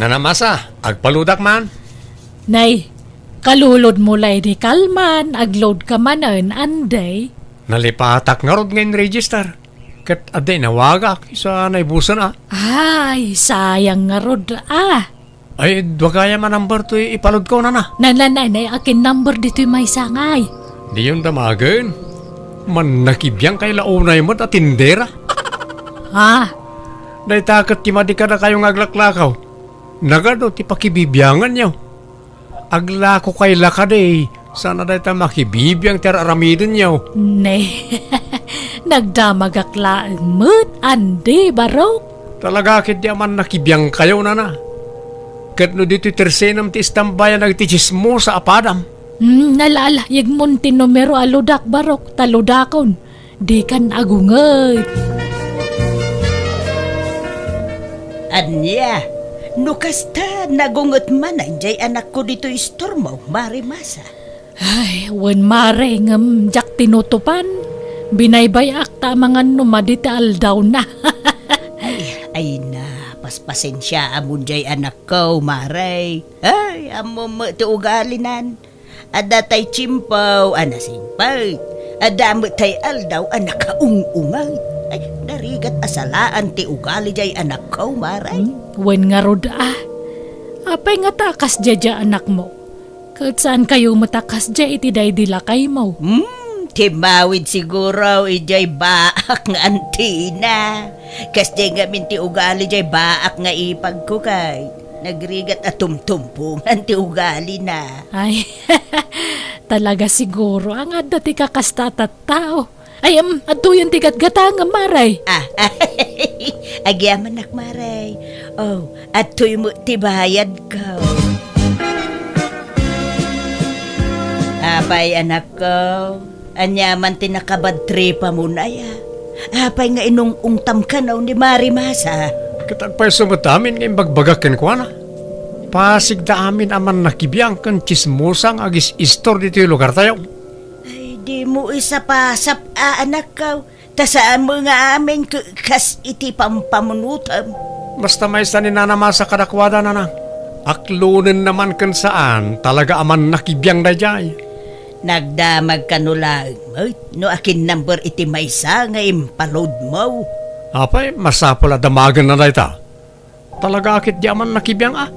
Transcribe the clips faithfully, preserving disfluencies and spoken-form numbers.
Nana Masa, agpaludak man. Nay, kalulod mo lay di kalman, agload ka manen, Andy. Nalipatak ngarud nga in-register. Ket adda inawagak, isu a naibusen a. Ay, sayang ngarud a. Ay, dua gayam a number toy ipalodko, nana. Nana, nay, nay, akin number ditoy maysa ngay. Diyon damagen. Mannakibiang kay la unay met a tindera. Ha? Dayta ket ti madi kadakayo nga aglaklakaw. Nagadu ti pakibibianganyo. Aglako kay la kadi, sana dayta makibibiang ti ar-aramidenyo. Ne, nagdamagak laeng met, Andy, barok. Talaga ketdi a mannakibiangkayo, nana. Ket no ditoy tersenem ti istambayan dagiti tsismosa a padam. Hmm, nala, ala, yegmon ti numero a ludak, barok, ta ludakon. Dikan agunget. Ania, no kasta, nagunget manen jay anakko ditoy istormo, Mare Masa. Ay, wen, Mare, ngem diak tinutupan. Binaybay-ak ta amangan no madi ti aldawna. Ay, ay na, paspasensiaamon jay anakko, Mare. Ay, ammom met ti ugalinan. Adda tay tiempo a nasingpet. Adda met tay aldaw a nakaung-ungay. Ay, narigat a salaan ti ugali jay anakko, Mare. Hmm, wen ngarud a. Apay ngata a kasdiay anakmo? Ket saankayo met a kasdiay iti daydi lakaymo? Hmm, timmawid siguro idiay baak nga antina. Kasdiay ngamin ti ugali jay baak nga ipagko kay. Nagrigat a tumtumpongan ti ugalina. Ay, talaga siguro a nga adda ti kakasta a tattao. Ay, em, adtoyen ti gatgatangem, Mare. Ah, agyamanak, Mare. Oh, adtoy met ti bayadko. Apay, anakko? Ania man ti nakabadtripamon aya? Apay nga inung-ungtam kano ni Mare Masa? Ket agpayso met amin nga imbagbagak kenkuana. Pasigda amin a mannakibiang ken tsismosa nga agis-istor ditoy lugartayo. Ay, dimo isapasap a, anakko. Ta saan met nga amin ke-, kas iti pampamunotem. Basta maysa ni Nana Masa kadakuada, nanang. Aklonenna man ken saan, talaga a mannakibiang daydiay. Nagdamag kano laeng met no akin number iti maysa nga impalodmo. Apay, masapul a damagenna dayta. Talaga a ketdi a mannakibiang a.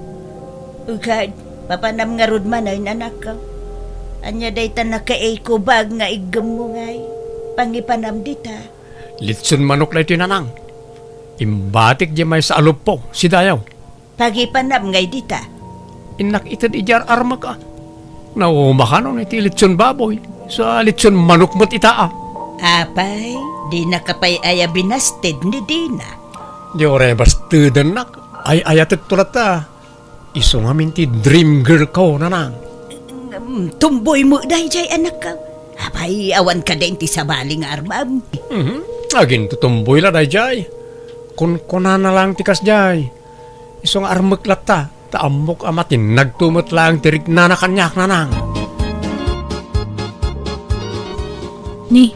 Ugad, papanam ngarud manen, anakko. Ania dayta nakaikubag nga iggemmo ngay? Pangipanam dita. Litson manok daytoy, nanang. Imbatik di maysa a luppo, sidayaw. Pagipanam ngay dita. Innak ited idiay ar-armek a. Naumakanon iti litson baboy. Sa litson manok met ita a. Apay, dinaka pay aya binasted ni Dina? Di uray bastedennak. Ay-ayatek to latta. Isu ngamin ti dream girl ko, nanang. Ngem tumboy met daydiay, anakko. Apay, awan kadi ti sabali nga armam? Mhm. Agintutumboy la daydiay. Kunkunana lang ti kasdiay. Isu nga armek latta, ta ammok a matinnagto met laeng ti riknana kaniak, nanang. Ni,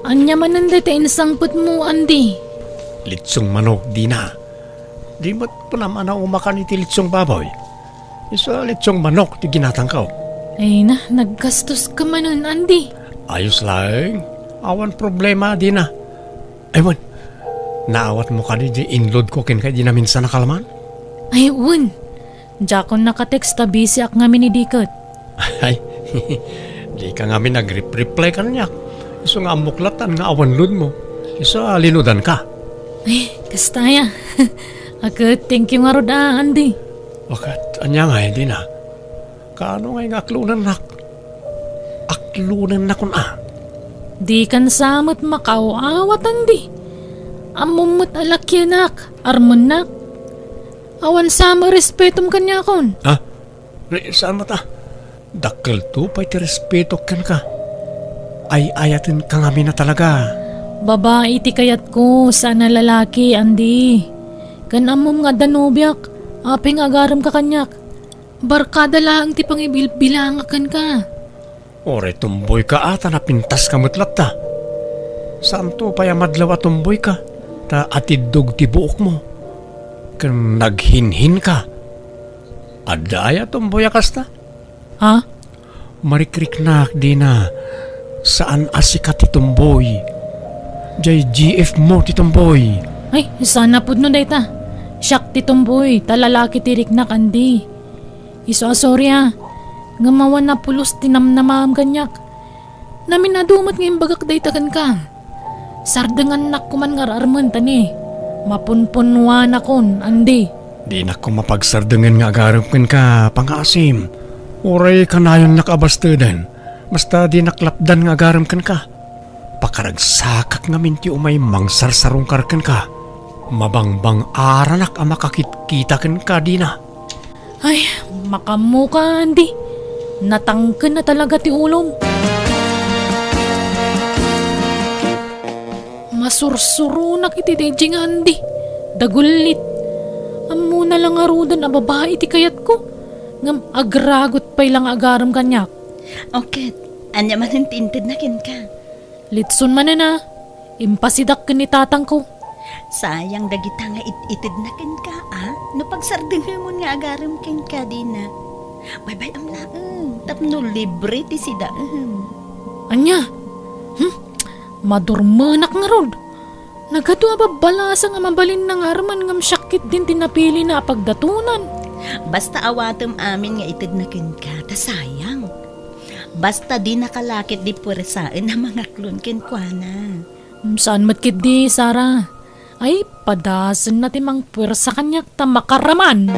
ania manen dayta insangpetmo, Andy? Litsong manok, Dina. Di met kunam a naumakan iti litsong baboy. Isu a litsong manok ti ginatangko. Ay na, naggastos ka manen, Andy. Ayos laeng. Awan problema, Dina. Ay, wen. Naawatmo kadi di inload ko kenka idi naminsan a kalman? Ay, wen. Diakon nakatext ta busy-ak ngamin idi ket. Ay, dika ngamin nagrep-reply kaniak. Isu nga ammok latan nga awan load mo. Isu a linudan ka. Ay, kasta aya. Aket, thank you ngarud a, Andy. Aket, ania ngay, Dina? Kaano ngay nga aklonennak? Aklonennakon a. Dikan sa met makaaw-awat, Andy. Ammom met a lakienak, armennak. Awan sa met respetom kaniakon. Ha? Re-, saan met a? Dakkelto pay ti respetok kenka. Ay-ayatenka ngamin a talaga. Babai ti kayatko, saan a lalaki, Andy. Ken ammom nga adda nobiak, apay nga agaremka kaniak? Barkada laeng ti pangibilbilangak kenka. Uray tumboyka a ta napintaska met latta. Saanto pay a madlaw a tumboyka, ta atiddog ti buokmo. Ken naghinhinka. Adda aya tumboy a kasta? Ha? Marikriknak, Dina. Saan a sika ti tumboy. Jay G F mo ti tumboy. Ay, saan a pudno dayta. Siak ti tumboy, ta lalaki ti riknak, Andy. Isu a sorry, a. Ngem awan a pulos ti namnamaam kaniak. Naminado met nga imbagak dayta kenka. Sardengannak koman nga ar-armen ta ni mapunpunnuanakon, Andy. Dinak koma pagsardengen nga agarem kenka, pangngaasim. Uray kanayonnak a basteden, basta dinak lapdan nga agarem kenka. Pakaragsakak ngamin ti umay mangsarsarungkar kenka. Mabangbang-aranak a makakitkita kenka, Dina. Ay, makaammoka, Andy. Natangken na talaga ti ulom. Masursuronak iti daydi nga Andy. Dagullit. Ammona la ngaruden a babai ti kayatko. Ngem agragot pay la nga agarem kaniak. O ket, ania manen ti intedna kenka? Litson manen a, impasidak ken ni tatangko. Sayang dagita nga it-itedna kenka, a? No pagsardengemon nga agarem kenka, Dina. Baybay-am laeng, tapno libre ti sidaem. Ania? Hmm? Madurmenak ngarud. Nagadu a babbalasang a mabalinna nga armen ngem siak ketdin ti napilina a pagdatonan. Basta awatem amin nga itedna kenka, ta sayang. Basta dinaka la ketdi puersaen a mangaklon kenkuana. Mm, saan met ketdi, Sara. Ay, padasenna ti mangpuersa kaniak ta makaraman.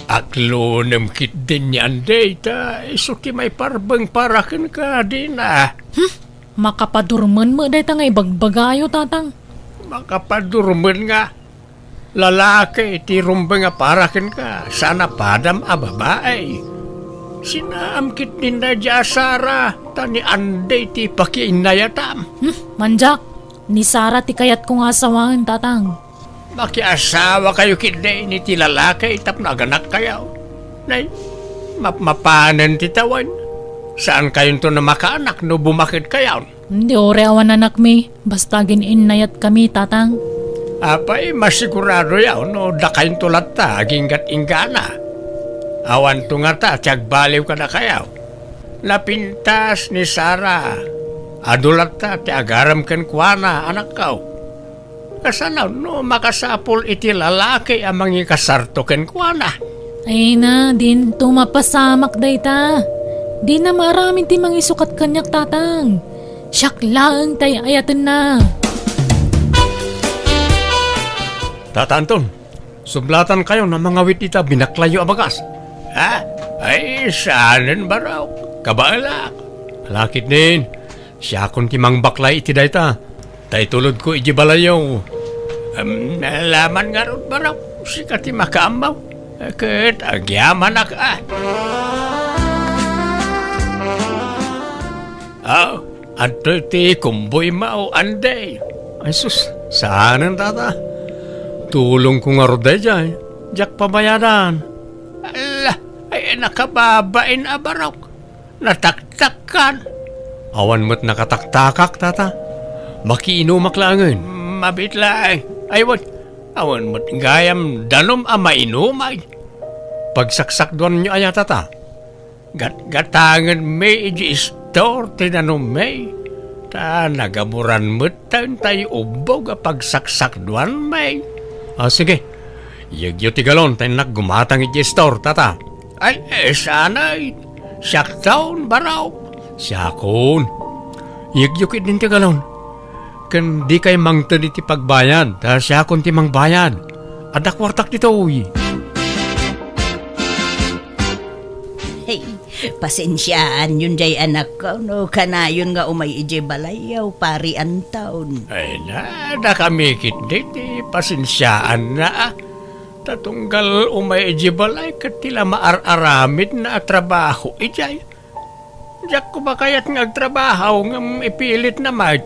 Aklonem ketdin ni Andy ta isu ti maiparbeng para kenka, Dina. Hmm? Makapadurmen met dayta nga ibagbagayo, Tatang. Makapadurmen nga lalaki ti rumbeng a para kenka, saan a padam a babai. Sinaam ketdin daydi a Sara, ta ni Andy ti pakiinnayatam. Hmm, mandiak, ni Sara ti kayatko nga asawaen, Tatang. Makiasawakayo ketdi iti lalaki tapno aganakkayo. Nay, mapmapanen ti tawen. Saankayonton a makaanak no bumaketkayon. Di uray awan anakmi, basta agin-innayatkami, Tatang. Apay, masiguradoyo no dakayonto latta aginggat-inggana. Awanto ngata ti agbaliw kadakayo. Napintas ni Sara. Adu latta ti agarem kenkuana, anakko. Kasano no makasapul iti lalaki a mangikasarto kenkuana? Ay na, dinto mapasamak dayta. Dina maaramid ti mangisukat kaniak, Tatang. Siak laeng ti ay-ayatenna. Tata Anton, sublatankayon a mangawit ita binaklayyo a bagas. Ha? Ay, saanen, Barok. Kabaelak. Lakit nin, siakon ti mangbaklay iti dayta. Ta itulodko idiay balayyo. Em, laman ngarud, Barok, sika ti makaammo. Ket agyamanak a. Ah, adtoy ti kumboymo, Andy. Ay sus, saanen, Tata. Tulongko ngarud daydiay. Diak pabayadan. Ala, ay nakababain a, Barok. Nataktakkan. Awan met nakataktakak, Tata. Makiinumak laengen. Mabiit laeng. Ay, wen, awan met gayam danum a mainumay. Pagsaksakduanyo aya, Tata? Gatgatangenmi idiay istor ti danummi. Ta nagaburan met daytay ubbog a pagsaksakduanmi. Ah, sige. Yegyo ti galon ta innak gumatang idiay istor, Tata. Ay, eh, sanay. Siakton, Barok. Siakon. Yegyo ketdin ti galon. Ken dikay mangted iti pagbayad, ta siakon ti mangbayad. Adda kuartak ditoy. Hey, pasensiaanyon jay anakko no kanayon nga umay idiay balayyo, Pari Anton. Ay na, dakami ketdi ti pasensiaanna, a. Ta tunggal umay idiay balay ket ti la maar-aramidna a trabaho idiay. Diak koma kayat nga agtrabaho ngem ipilitna met.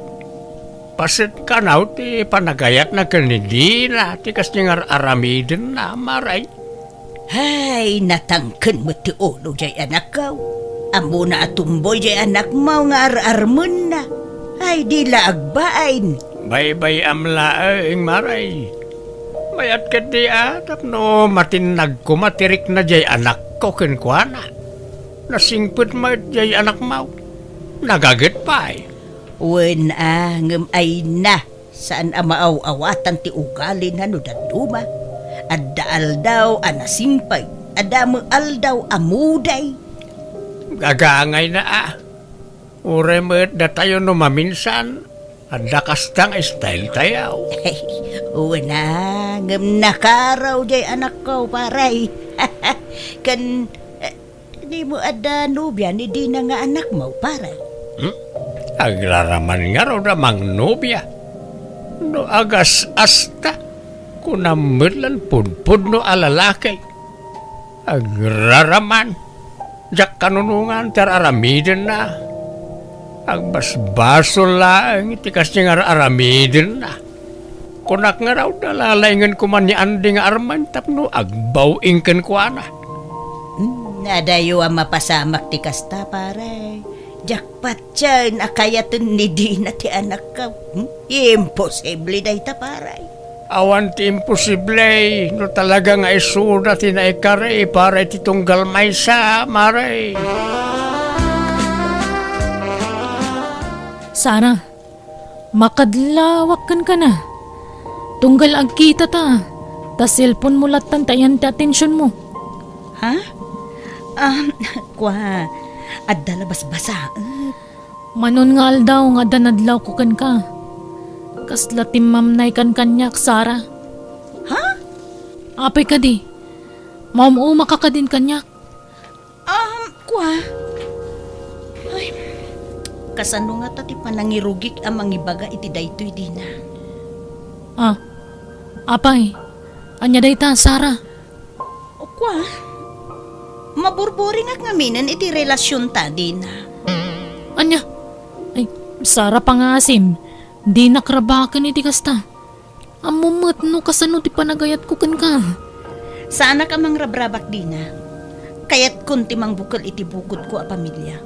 Paset kano ti panagayatna ken ni Dina ti kasdiay nga ar-aramidenna, Maray. Hay, natangken met ti ulo jay anakko. Ammona a tumboy jay anakmo nga ar-armenna. Ay, di la agbain. Baybay-am laeng, Maray. Kayat ketdi a tapno matinnag koma ti rikna diay anakko kenkuana. Nasingpet met diay anakmo. Nagaget pay. Wen a, ngem ayna, saan a maaw-awatan ti ugalina no dadduma. Adda aldaw a nasingpet, adda met aldaw a muday. Gagangayna a. Uray met datayo no maminsan, adda kasta nga style tayo. Wen a, ngem nakaraw diay anakko, pare. Ken, eh, dimo adda nobia ni Dina nga anakmo, pare? Hmm? Agraraman ngarud a mangnobia. No agas-asta, kunam met lan pudpudno a lalaki. Agraraman. Diak kanunongan ti ar-aramidenna. Agbasbasol laeng ti kasdi nga ar-aramidenna. Kunak ngarud a lalaingenko man ni Andy nga armen tapno agbaw-ing kenkuana. Hmm, adayo a mapasamak ti kasta, pare. Diak patien a kayaten ni Dina ti anakko. Hmm? Imposible dayta, pare. Awan ti imposible no talaga nga isuda ti naikari para iti tunggal maysa, mare. Sara, makadlawak kenkana. Tunggal agkita ta, ta cellphone mo lattan ti ayan ti atensión mo. Ha? Um, kua, adda la basbasaek. Manon nga aldaw nga adda nadlawko kenka. Kasla timmamnaykan kaniak, Sara. Ha? Apay kadi? Maum-umaka kadin kaniak? Um, kua? Ay, kasano ngata ti panangirugik a mangibaga iti daytoy, Dina? Ah, apay, ania dayta, Sara? O kua, maburburingak ngaminen iti relasionta, Dina. Ania? Ay, Sara, pangaasim, dinak rabaken iti kasta. Ammom met no kasano ti panagayatko kenka. Saanak a mangrabrabak, Dina. Kayatkon ti mangbukel iti bukodko a pamilia.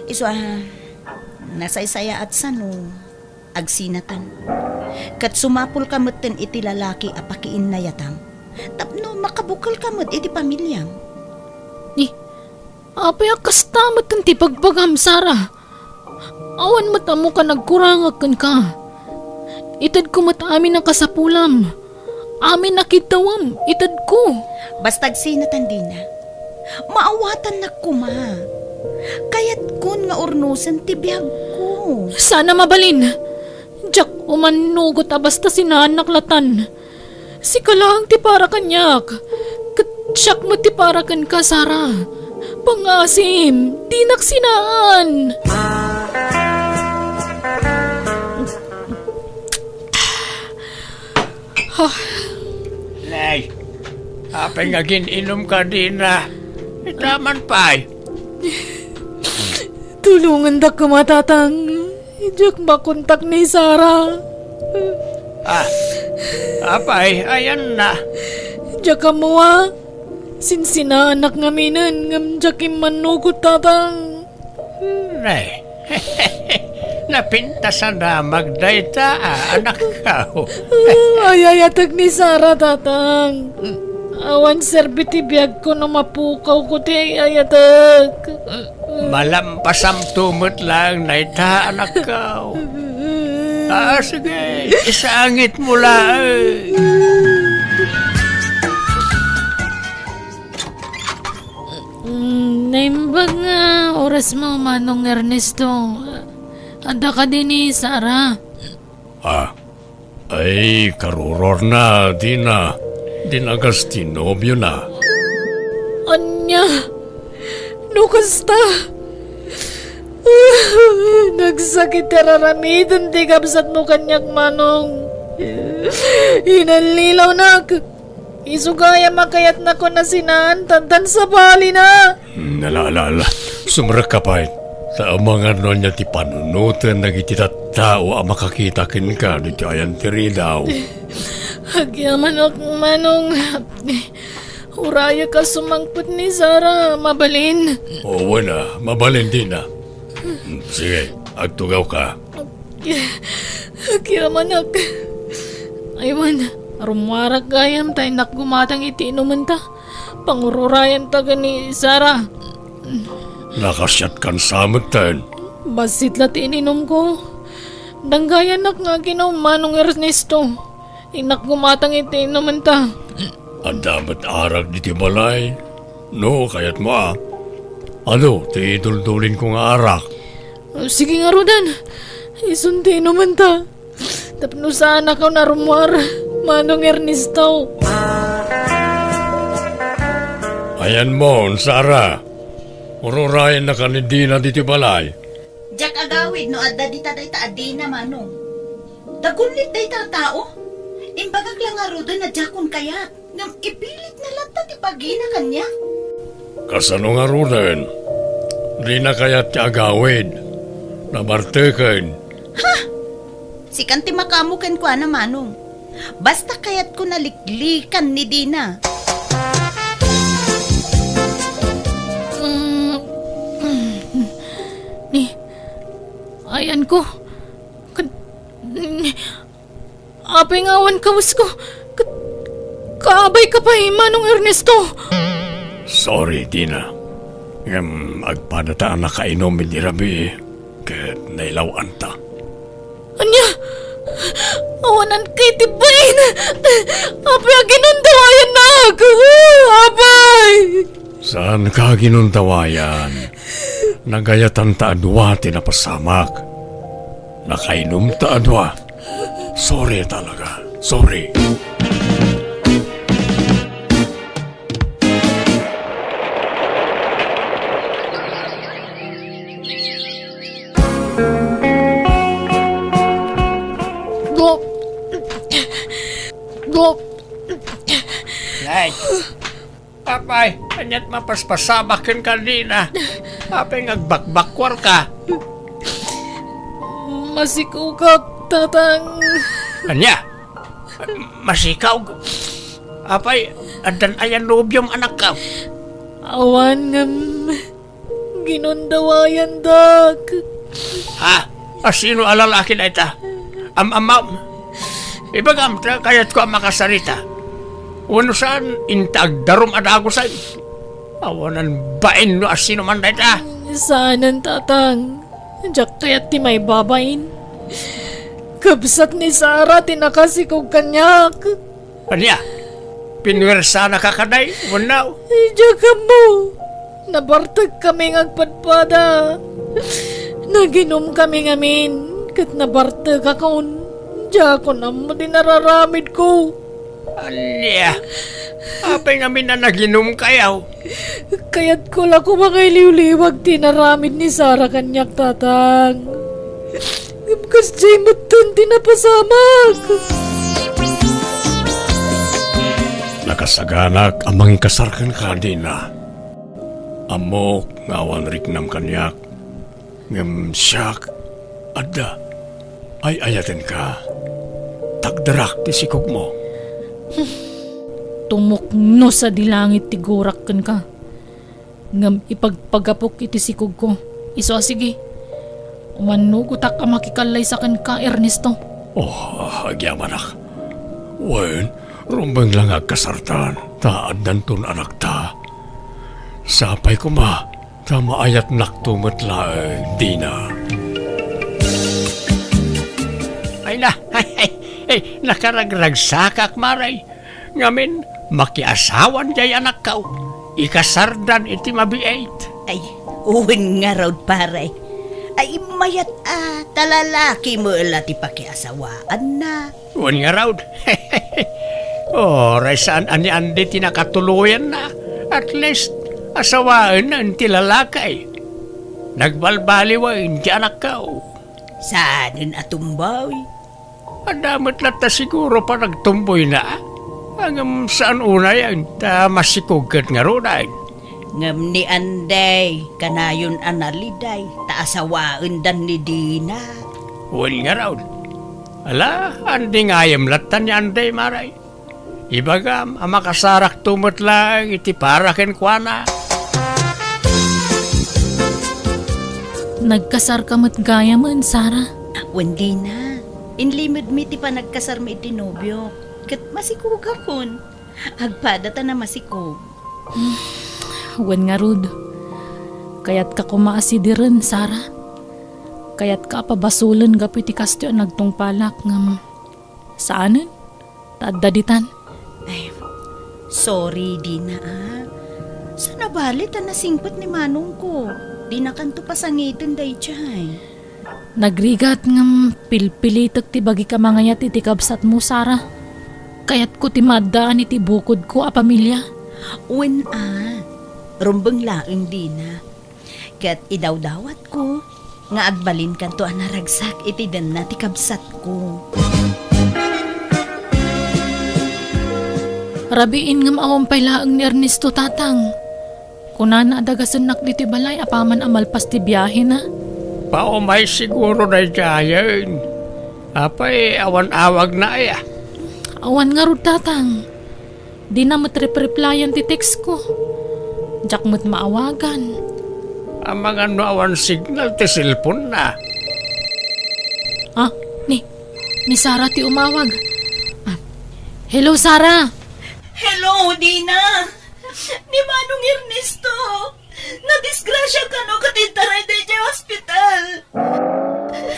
Isu a, nasaysayaat sano. Agsinatan. Ket sumapulka metten iti lalaki a pakiinnayatam, tapno makabukelka met iti pamiliam. Ni, apay a kasta metten ti bagbagam, Sara? Awan met ammo ka nagkurangak kenka. Itedko met amin a kasapulam. Amin a kiddawam, itedko. Basta agsinatan, Dina. Maawatannak koma. Kayatkon nga urnosen ti biagko. Saan a mabalin. Diak umannugot a basta sinaannak latan. Sika laeng ti para kaniak. Ket siak met ti para kenka, Sara. Pangaasim, dinak sinaan. Ah. Nay, apay nga agin-inumka, Dina? Itaman pay. Tulongandak koma, Tatang. Diak makontak ni Sara. Ah, apay, ayanna? Diak ammo a. Sinsinaannak ngaminen, ngem diak immannugot, Tatang. Nay, napintasan a magdayta a anakko. Ah, ay-ayatek ni Sara, Tatang. Awan serbi ti biagko no mapukawko ti ay-ayatek. Malampasamto met laeng dayta, anakko. Ah, sige, isangitmo laeng. Mm, naimbag nga orasmo, Manong Ernesto. Adda kadi ni Sara? Ah, ay, karurorna, Dina. Dinagas ti nobiona. Ania? No kasta? Nagsakit ti ar-aramiden ti kabsatmo kaniak, Manong. Inallilawnak. Isu gayam a kayatnakon a sinaantan tan sabalina. Hmm, ala, ala, ala. Sumrekka pay. Ta amangan no ania ti panunoten dagiti tattao a makakita kenka ditoy ayan ti ridaw. Agyamanak, Manong. Urayek a sumangpet ni Sara. Mabalin? O, wen a, mabalin, Dina. Hmm, sige, agtugawka. Agyamanak. Aywan. Rummuarak gayam ta innak gumatang iti inumenta. Pangururayanta ken ni Sara. Nakasiatkan sa metten. Bassit la ti ininumko. Danggayannak nga aginum, Manong Ernesto. Innak gumatang iti inumenta. Adda met arak ditoy balay. No, kayatmo a. Adu ti iduldulinko nga arak. Sige ngaruden. Isun ti inumenta. Tapno saanakon a rummuar, Manong Ernesto. Ayanmon, Sara. Ururayennakan ni Dina ditoy balay. Diak agawid no adda dita dayta a Dina, Manong. Dagunlit dayta a tao. Imbagak la ngaruden a diakon kayat. Ngem ipilitna latta ti pagina kaniak. Kasano ngaruden? Dina kayat ti agawid. Nabarteken. Ha? Sikan ti makaammo kenkuana, Manong. Basta kayatko naliklikan ni Dina. Mm, ni, ayanko. Kan-, ni, Apay nga awan kawesko? Ka-, kaabayka pay, Manong Ernesto? Sorry, Dina. Ngem agpadata a nakainum idi rabii ket nailaw-anta. Ania? Awananka iti bain! Apay a ginundawayannak? Apay! Saanka a ginundawayan. Nagayatanta a dua ti napasamak. Nakainumta a dua. Sorry talaga. Sorry. Dok. Dok. Nay. Apay, ania't mapaspasamak kenka, Dina? Apay nga agbakbakkuarka? Masikugak, Tatang. Ania? Masikaw? Apay, addan aya nobiom, anakko? Awan ngem ginundawayandak. Ha? Asino a lalaki dayta? Am-amam. Ibagam ta kayatko a makasarita. Wenno saan, inta agdarum a dagusen. Awanan bain no asino man dayta. Saanen, Tatang. Diak kayat ti maibabain. Kabsat ni Sara ti nakasikog kaniak. Ania? Pinuersanaka kadi wenno? Diak ammo. Nabartekami nga agpadpada. Naginumkami ngamin, ket nabartekakon. Diakon ammo ti nararamidko. Ania? Apay ngamin a naginumkayo? Kayatko la koma nga iliwliwag ti inaramid ni Sara kaniak, Tatang. Ngem kasdiay metten ti napasamak. Nakasaganak a mangikasar kenka, Dina. Ammok nga awan riknam kaniak, ngem siak, adda, ay-ayatenka. Takderak ti sikogmo. Tumukno sadi langit ti gurak kenka. Ngem ipagpagapok iti sikogko. Isu a sige, umannugotak a makikallaysa kenka, Ernesto. Oh, agyamanak. Wen, rumbeng la nga agkasartan, ta addanton anakta. Sapay koma, ta maayatnakto met laeng, Dina. Ay na, ay, ay, ay, nakaragragsakak, Mare. Ngamin, makiasawan diay anakko. Ikasardan iti mabiit. Ay, wen ngarud, pare. Ay, mayat a, ta lalaki met la ti pakiasawaanna. Wen ngarud. Uray saan a ni Andy ti nakatuloyanna. At least, asawaenna ti lalaki. Nagbalbaliwen ti anakko. Saanen a tumboy? Adda met latta siguro panagtumboyna. Ngem saan unayen ta masikog ket ngaruden. Ngem ni Andy, kanayon a naliday, ta asawaendan ni Dina. Wen ngarud. Ala, Andy ngayem latta ni Andy, Mare. Ibagam a makasarakto met laeng iti para kenkuana. Nagkasarka met gayamen, Sara? Wen, Dina. Inlimedmi ti panagkasarmi iti nobiok. ket masikogakon. Agpada ta namasikog. Wen ngarud, kayatka koma a sidiren, Sara. Kayatka a pabasolen gapu iti kastoy a nagtungpalak ngem saanen ta adda ditan. Ay, sorry, Dina, a. Saan a bale ta nasingpet ni manongko. Dinakanto pasangiten daydiay. Nagrigat ngem pilpilitek ti bagik a mangayat iti kabsatmo, Sara. Kayatko ti maaddaan iti bukodko a pamilia. Wen a, rumbeng laeng, Dina. Ket idawdawatko nga agbalinkanto a naragsak iti denna ti kabsatko. Rabiin ngem awan pay laeng ni Ernesto, Tatang. Kunana a dagasennak ditoy balay apaman a malpas ti biahena. Paumay siguro daydiayen. Apay, awan awagna aya? Awan ngarud, Tatang. Dina met repreplayan ti textko. Diak met maawagan. Amangan no awan signal ti cellphone-na. Ah, ni, ni Sara ti umawag. Ah, hello, Sara. Hello, Dina. Ni Manong Ernesto, nadisgrasya kano ket intaray daydiay ospital.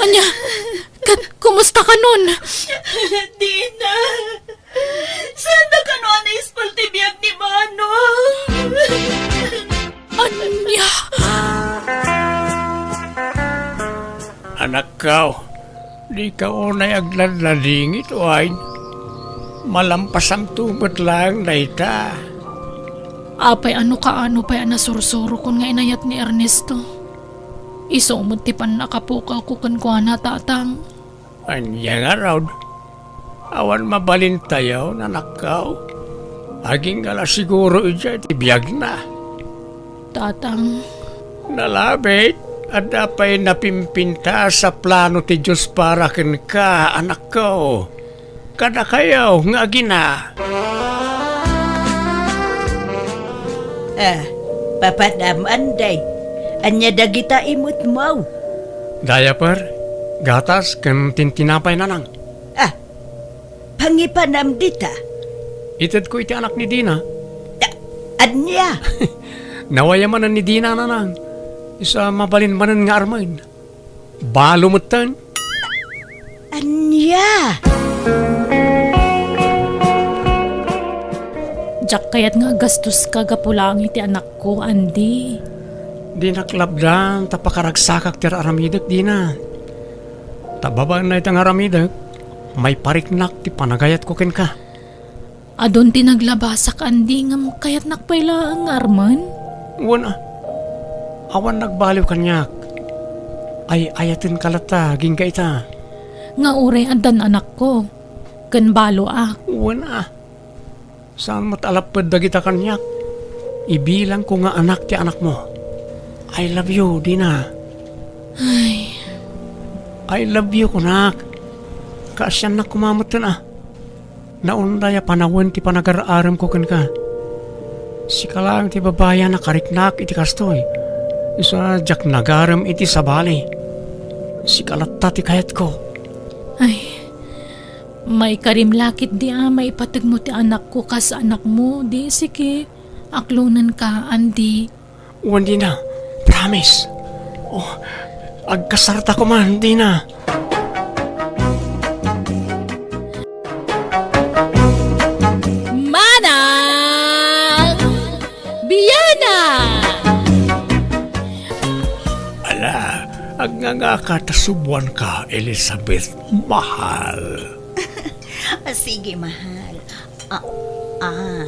Ania? Ket kumusta kanon? Dina, saan da kano a naispal ti biag ni Manong? Ania? Anakko, dika unay agladladingit, wen. Malampasanto met laeng dayta. Apay, no kaano pay a nasursurokon nga inayat ni Ernesto? Isu met ti pannakapukawko kenkuana, Tatang. Ania ngarud? Awan mabalintayo, anakko. Agingga la siguro idiay ti biagna. Tatang. Nalabit, adda pay napimpintas a plano ti Dios para kenka, anakko. Kadakayo nga agina. Ah, papanam, Anday. Ania dagita imutmo? Diaper, gatas, ken tintinapay, Nanang. Ah, pangipanam dita? Itedko iti anak ni Dina. Da-, ania? Nawaya manen ni Dina, Nanang. Isu a mabalin manen nga armen. Balo metten. Ania? Diak kayat nga agastoska gapu laeng iti anakko, Andy. Dinak labdan ta pakaragsakak ti ar-aramidek, Dina. Ta babaen dayta nga aramidek, maipariknak ti panagayatko kenka. Adun ti naglabasak, Andy, ngem kayatnak pay laeng nga armen. Wen a, awan nagbaliw kaniak. Ay-ayatenka latta, agingga ita. Nga uray addan anakko, ken baloak. Wen a, saan met a lapped dagita kaniak. Ibilangko nga anak ti anakmo. I love you, Dina. Ay. I love you, kunak. Kaasiannak koma metten a. Naunday a panawen ti panagar-aremko kenka. Sika laeng ti babai a nakariknak iti kastoy. Isu a diak nagarem iti sabali. Sika latta ti kayatko. Ay, maikarim la ketdi a maipategmo ti anakko kas anakmo, di siki. Aklonenka, Andy. Wen, Dina. Promise. Oh, agkasarta koma, Dina. Manang Biana! Ala, agngangaka ta subuanka, Elizabeth, mahal. Ah, sige, mahal. Ah, ah.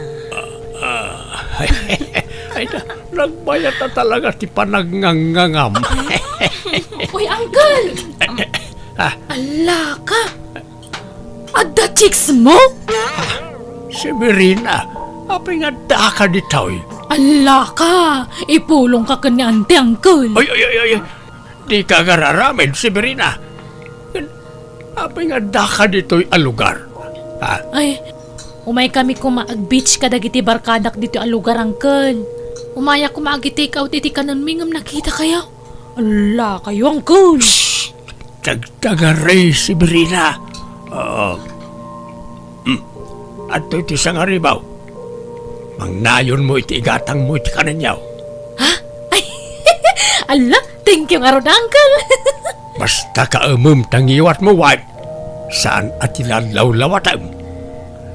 Ah, ay, ay, na, nagbayat na talaga ti panagngangngangam. Uy, Uncle! Ah. Ala ka! Adda chicks mo? Severina, apay nga adda ka ditoy? Ala ka! Ipulong ka ken ni Auntie, Uncle. Ay, ay, ay, ay, ay. Di ka agararamid, Severina. Apay nga adda ka ditoy a lugar? Ha? Ay, umay kami koma ag-beach kadagiti barkadak ditoy a lugar, Uncle. Umaya koma agi-take out iti kanenmi ngem nakita kayo. Ala kayo, Uncle. Shh! Tagtagari, Severina. Oo. Hmm. Adtoy ti sangaribaw. Mangnayonmo iti igatangmo iti kanenyo. Ha? Ay, alla, thank you ngarud, Uncle. Basta kaemem ta ngiwatmo, wen. Saan a ti lallawlawatem.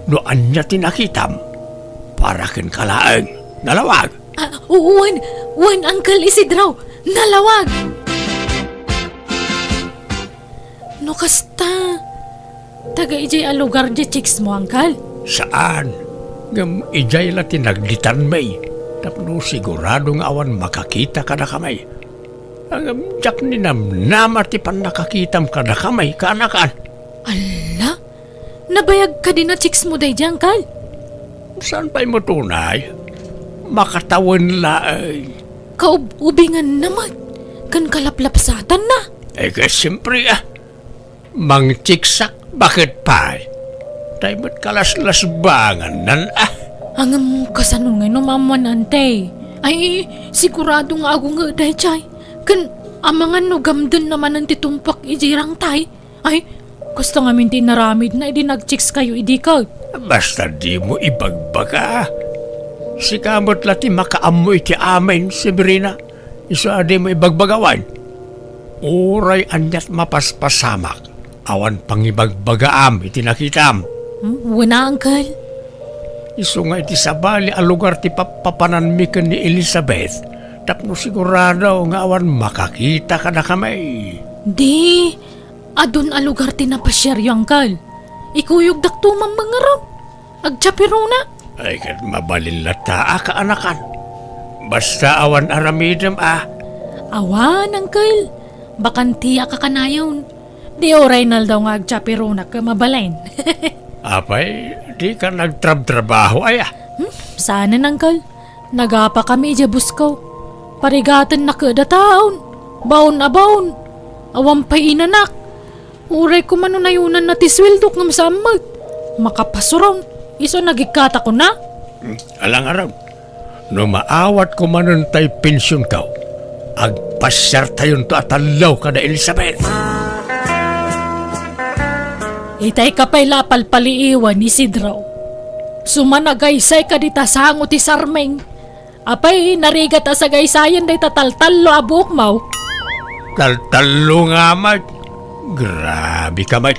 No ania ti nakitam, para kenka laeng. Nalawag. Ah, wen, wen, Uncle Isidro. Nalawag. No kasta, taga idiay a lugar diay chicks mo, Uncle? Saan. Ngem idiay la ti naglitanmi tapno sigurado nga awan makakita kadakami. Ngem diak ninamnama ti pannakakitam kadakami, kaanakan. Alla? Nabayag kadi a chicks mo daydiay, Uncle? Saan pay met unay? Makatawen laeng. Kaub-ubinganna met ken kalaplapsatanna. Eh, kaya siyempre, ah. Mangchiksak, baket pay? Tay met kalaslasbangannan, ah. Ngem kasano ngay no maammoan, Ante? Ay, sigurado nga agunget daydiay. Ken amangan no gamdenna manen ti tumpak idiay rangtay. Ay, kasta ngamin ti inaramidna idi nagchicks kayo idi ket. Basta dimo ibagbaga. Sika met la ti makaammo iti amin, Severina. Isu a dimo ibagbaga, wen. Uray aniat mapaspasamak, awan pangibagbagaam iti nakitam. Hmm, wen a, Uncle. Isu nga iti sabali a lugar ti pappapananmi ken ni Elizabeth, tapno sigurado nga awan makakita kadakami. Di, adun a lugar ti napasiaryo, Uncle. Ikuyogdakto man ngarud. Agtiapirona. Ay, ket mabalin latta a kaanakan. Basta awan aramidem a. Awan, Uncle. Bakanti a kakanayon. Di uray naldaw nga agtiapirona ket mabalin. Apay, dika nagtrabtrabaho, aya? Hmm, saanen, Uncle. Nagapakami idiay busko. Parigatenna ket a taon. Baon a baon. Awan pay inanak. Uray koma no nayonanna ti sueldok ngem saan met. Makapasuron. Isu a nagikkatakon a. Hmm, ala ngarud. No maawatko manen tay pensionko, agpasiartayonto a tallo kada Elizabeth. Itay ka pay la a palpaliiwen, Isidro. Sumanagaysay ka dita sango ti sarming. Apay, narigat a sagaysayan dayta taltallo a buokmo? Taltallo nga met. Grabe ka met.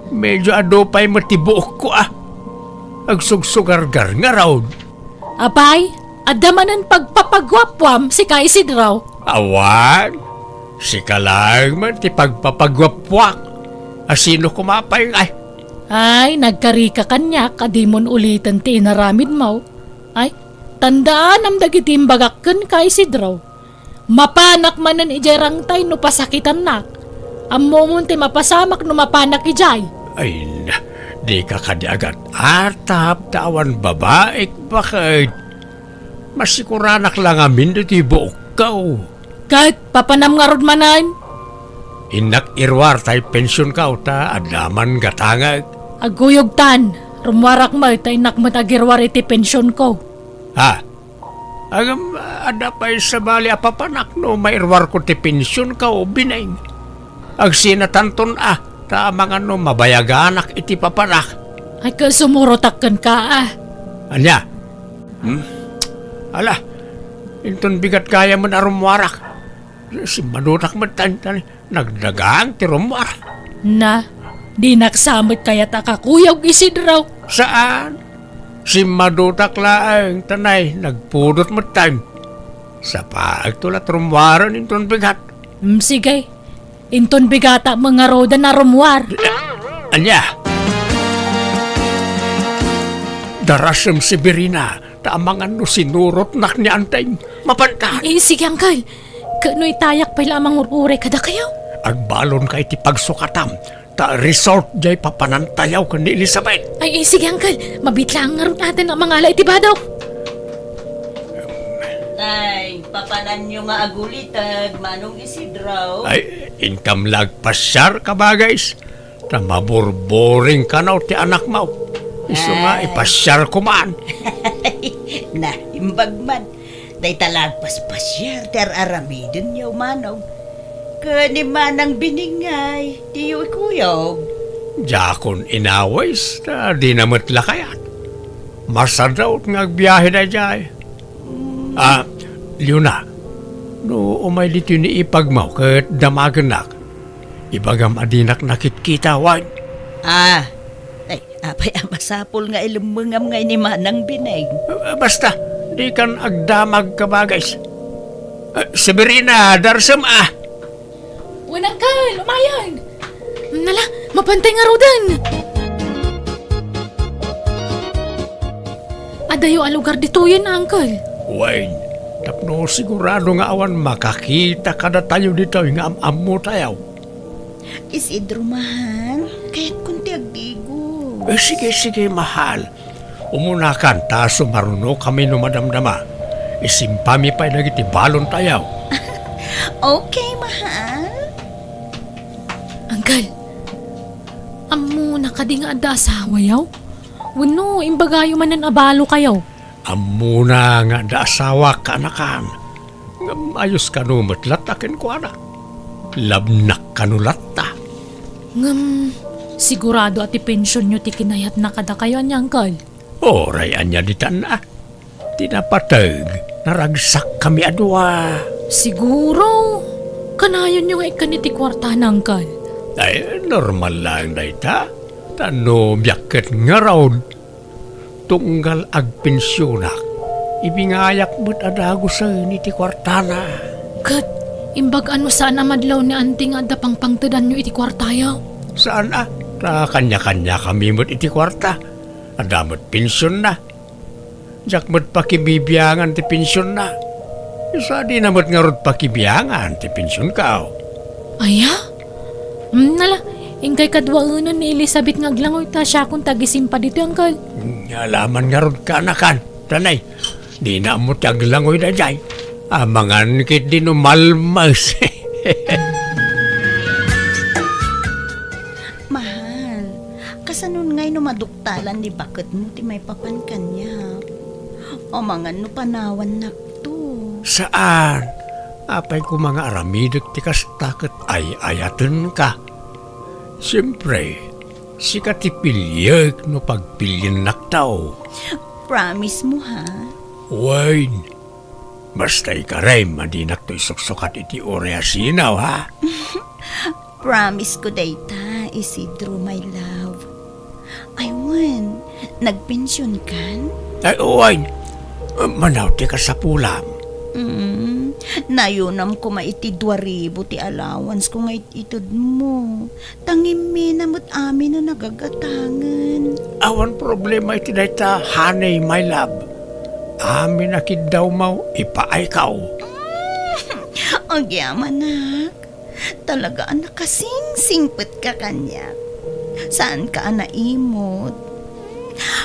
Medyo adu pay met ti buokko, ah. Agsugsugargar ngarud. Apay, adda manen pagpapaguapuam, sika Isidro? Awan. Sika laeng met ti pagpapaguapuak. A sino koma pay ngay? Ay, nagkarika kaniak a dimon uliten ti inaramidmo. Ay, tandaanam dagiti imbagak kenka, Isidro. Mapanak manen idiay rangtay no pasakitannak. Ammomon ti mapasamak no mapanak idiay. Ay na, dika kadi agat-atap ta awan babaik, baket. Masikuranak la ngamin ditoy buokko. Ket papanam ngarud manen? Innak iruar tay pensionko ta adda man gatangek. Agkuyogtan, rummuarak met ta innak met agiruar iti pensionko. Ha? Ngem, adda pay sabali a papanak no mairuarko ti pensionko, Bineng. Agsinatanton a, ta amangan no mabayaganak iti papanak. Ay, ket sumurotak kenka a. Ania? Hmm? Ala, inton bigat gayam a rummuarak. Simmadutak met tan, tan nagdagang ti rummuar. Na, dinak sa met kayat a kakuyog, Isidro. Saan? Simmadutak laeng, ta nay, nagpudot met tan. Sapaekto la ti rummuaren inton bigat. Hmm, sige. Inton bigatak met ngaruden a rummuar. Ania? Darasem, Severina, ta amangan no sinurotnak ni Anteng. Mapantan. Eh, sige, Uncle. Ket no itayak pay la a mangur-uray kadakayo? Agbalonka iti pagsukatam, ta resort diay papanantayo ken ni Elizabeth. Ay, eh, sige, Uncle. Mabiit laeng ngarud a mangala iti bado. Tay, papananyo nga aguliteg, Manong Isidro. Ay, intam la agpasiar, kabagis. Ta maburburing kano ti anakmo. Isu nga Ay. ipasiarko man. Naimbag man. Dayta la agpaspasiar ti ar-aramidenyo, Manong. Ken ni Manang Biningay, diyo ikuyog. Diakon inawis, ta dina met la kayat. Masadut nga agbiahe daydiay. Ah, Leona, no umay ditoy ni ipagmo ket damagennak, ibagam a dinak nakitkita, wen? Ah, ay, apay a masapul nga ilemmengam ngay ni Manang Beneng? Ah, basta, dikan agdamag, kabagis. Ah, Severina, darsem, ah! Wen, Uncle, umayen! Nala, mapantay ngaruden! Adayo a lugar ditoyen, Uncle. Wen, tapno sigurado nga awan makakita kadatayo ditoy nga am-ammotayo. Isidro, mahal, kayatkon ti aggigo. Eh, sige, sige, mahal. Umunakan ta sumarunokami no madamdama. Isimpami pay dagiti balontayo. Okay, mahal. Uncle, ammona kadi nga adda asawayo? Wenno imbagayo manen a balokayo? Ammona nga adda asawak, kaanakan. Ngem ayos kano met latta kenkuana. Labnak kano latta. Ngem sigurado a ti pensionyo ti kinayatna kadakayo, ania, Uncle? Uray ania ditan a. Ti napateg, naragsakkami a dua. Siguro, kanayonyo nga ikkan iti kuartana, Uncle. Ay, normal laeng dayta. Ta no biag ket ngarud, tunggal agpensionak, ibingayak met a dagusen iti kuartana. Ket imbag a no saan a madlaw ni Auntie nga adda pangpangtedanyo iti kuartayo? Saan a, ta kanya-kanyakami met iti kuarta. Adda met pensionna. Diak met pakibibiangan ti pensionna. Isu a dina met ngarud pakibiangan ti pensionko. Aya? Mm, nala, inkay kaduaenan ni Elizabeth nga aglangoy ta siakon ti agisimpa ditoy, Uncle. Nga laman ngarud, kaanakan. Tanay, dina ammo ti aglangoy daydiay. Amangan ketdi no malmes. Mahal, kasanon ngay no maduktalan ni baketmo ti maipapan kaniak? Amangan no panawannakto. Saan? Apay koma nga aramidek ti kasta ket ay-ayatenka. Siempre, sika ti piliek no pagpiliennakto. Promise mo, ha? Wen, basta ikarem a dinakto isuksukat iti uray a sinaw, ha? Promise ko dayta, Isidro, my love. Ay, wen, nagpensionkan? Ay, wen. Manaw ti kasapulam. Mm, nayunam koma iti dua ribu ti allowance ko nga it-itedmo. Ta ngimminam met amin a nagagatangen. Awan problema iti dayta, honey, my love. Amin a kiddawmo, ipaayko. Agyamanak. Talaga a nakasingsingpetka kaniak. Saanka a naimot.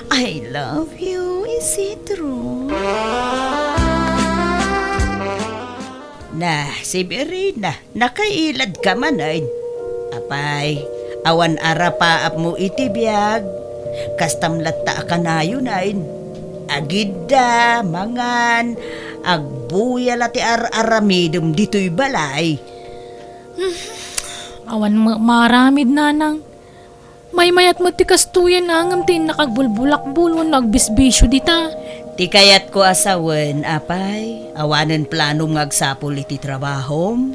I love you, Isidro. Na, Severina, nakailadka manen. Apay, awan arapaapmo iti biag. Kastam latta a kanayonen. Agidda, mangan, agbuya la ti ar-aramidem ditoy balay. Awan met maaramid, nanang. Maymayat met ti kastoyen, ngem ti innak agbulbulakbol wenno agbisbisio dita. Ti kayatko a sawen, apay, awanen planom nga agsapul iti trabahom?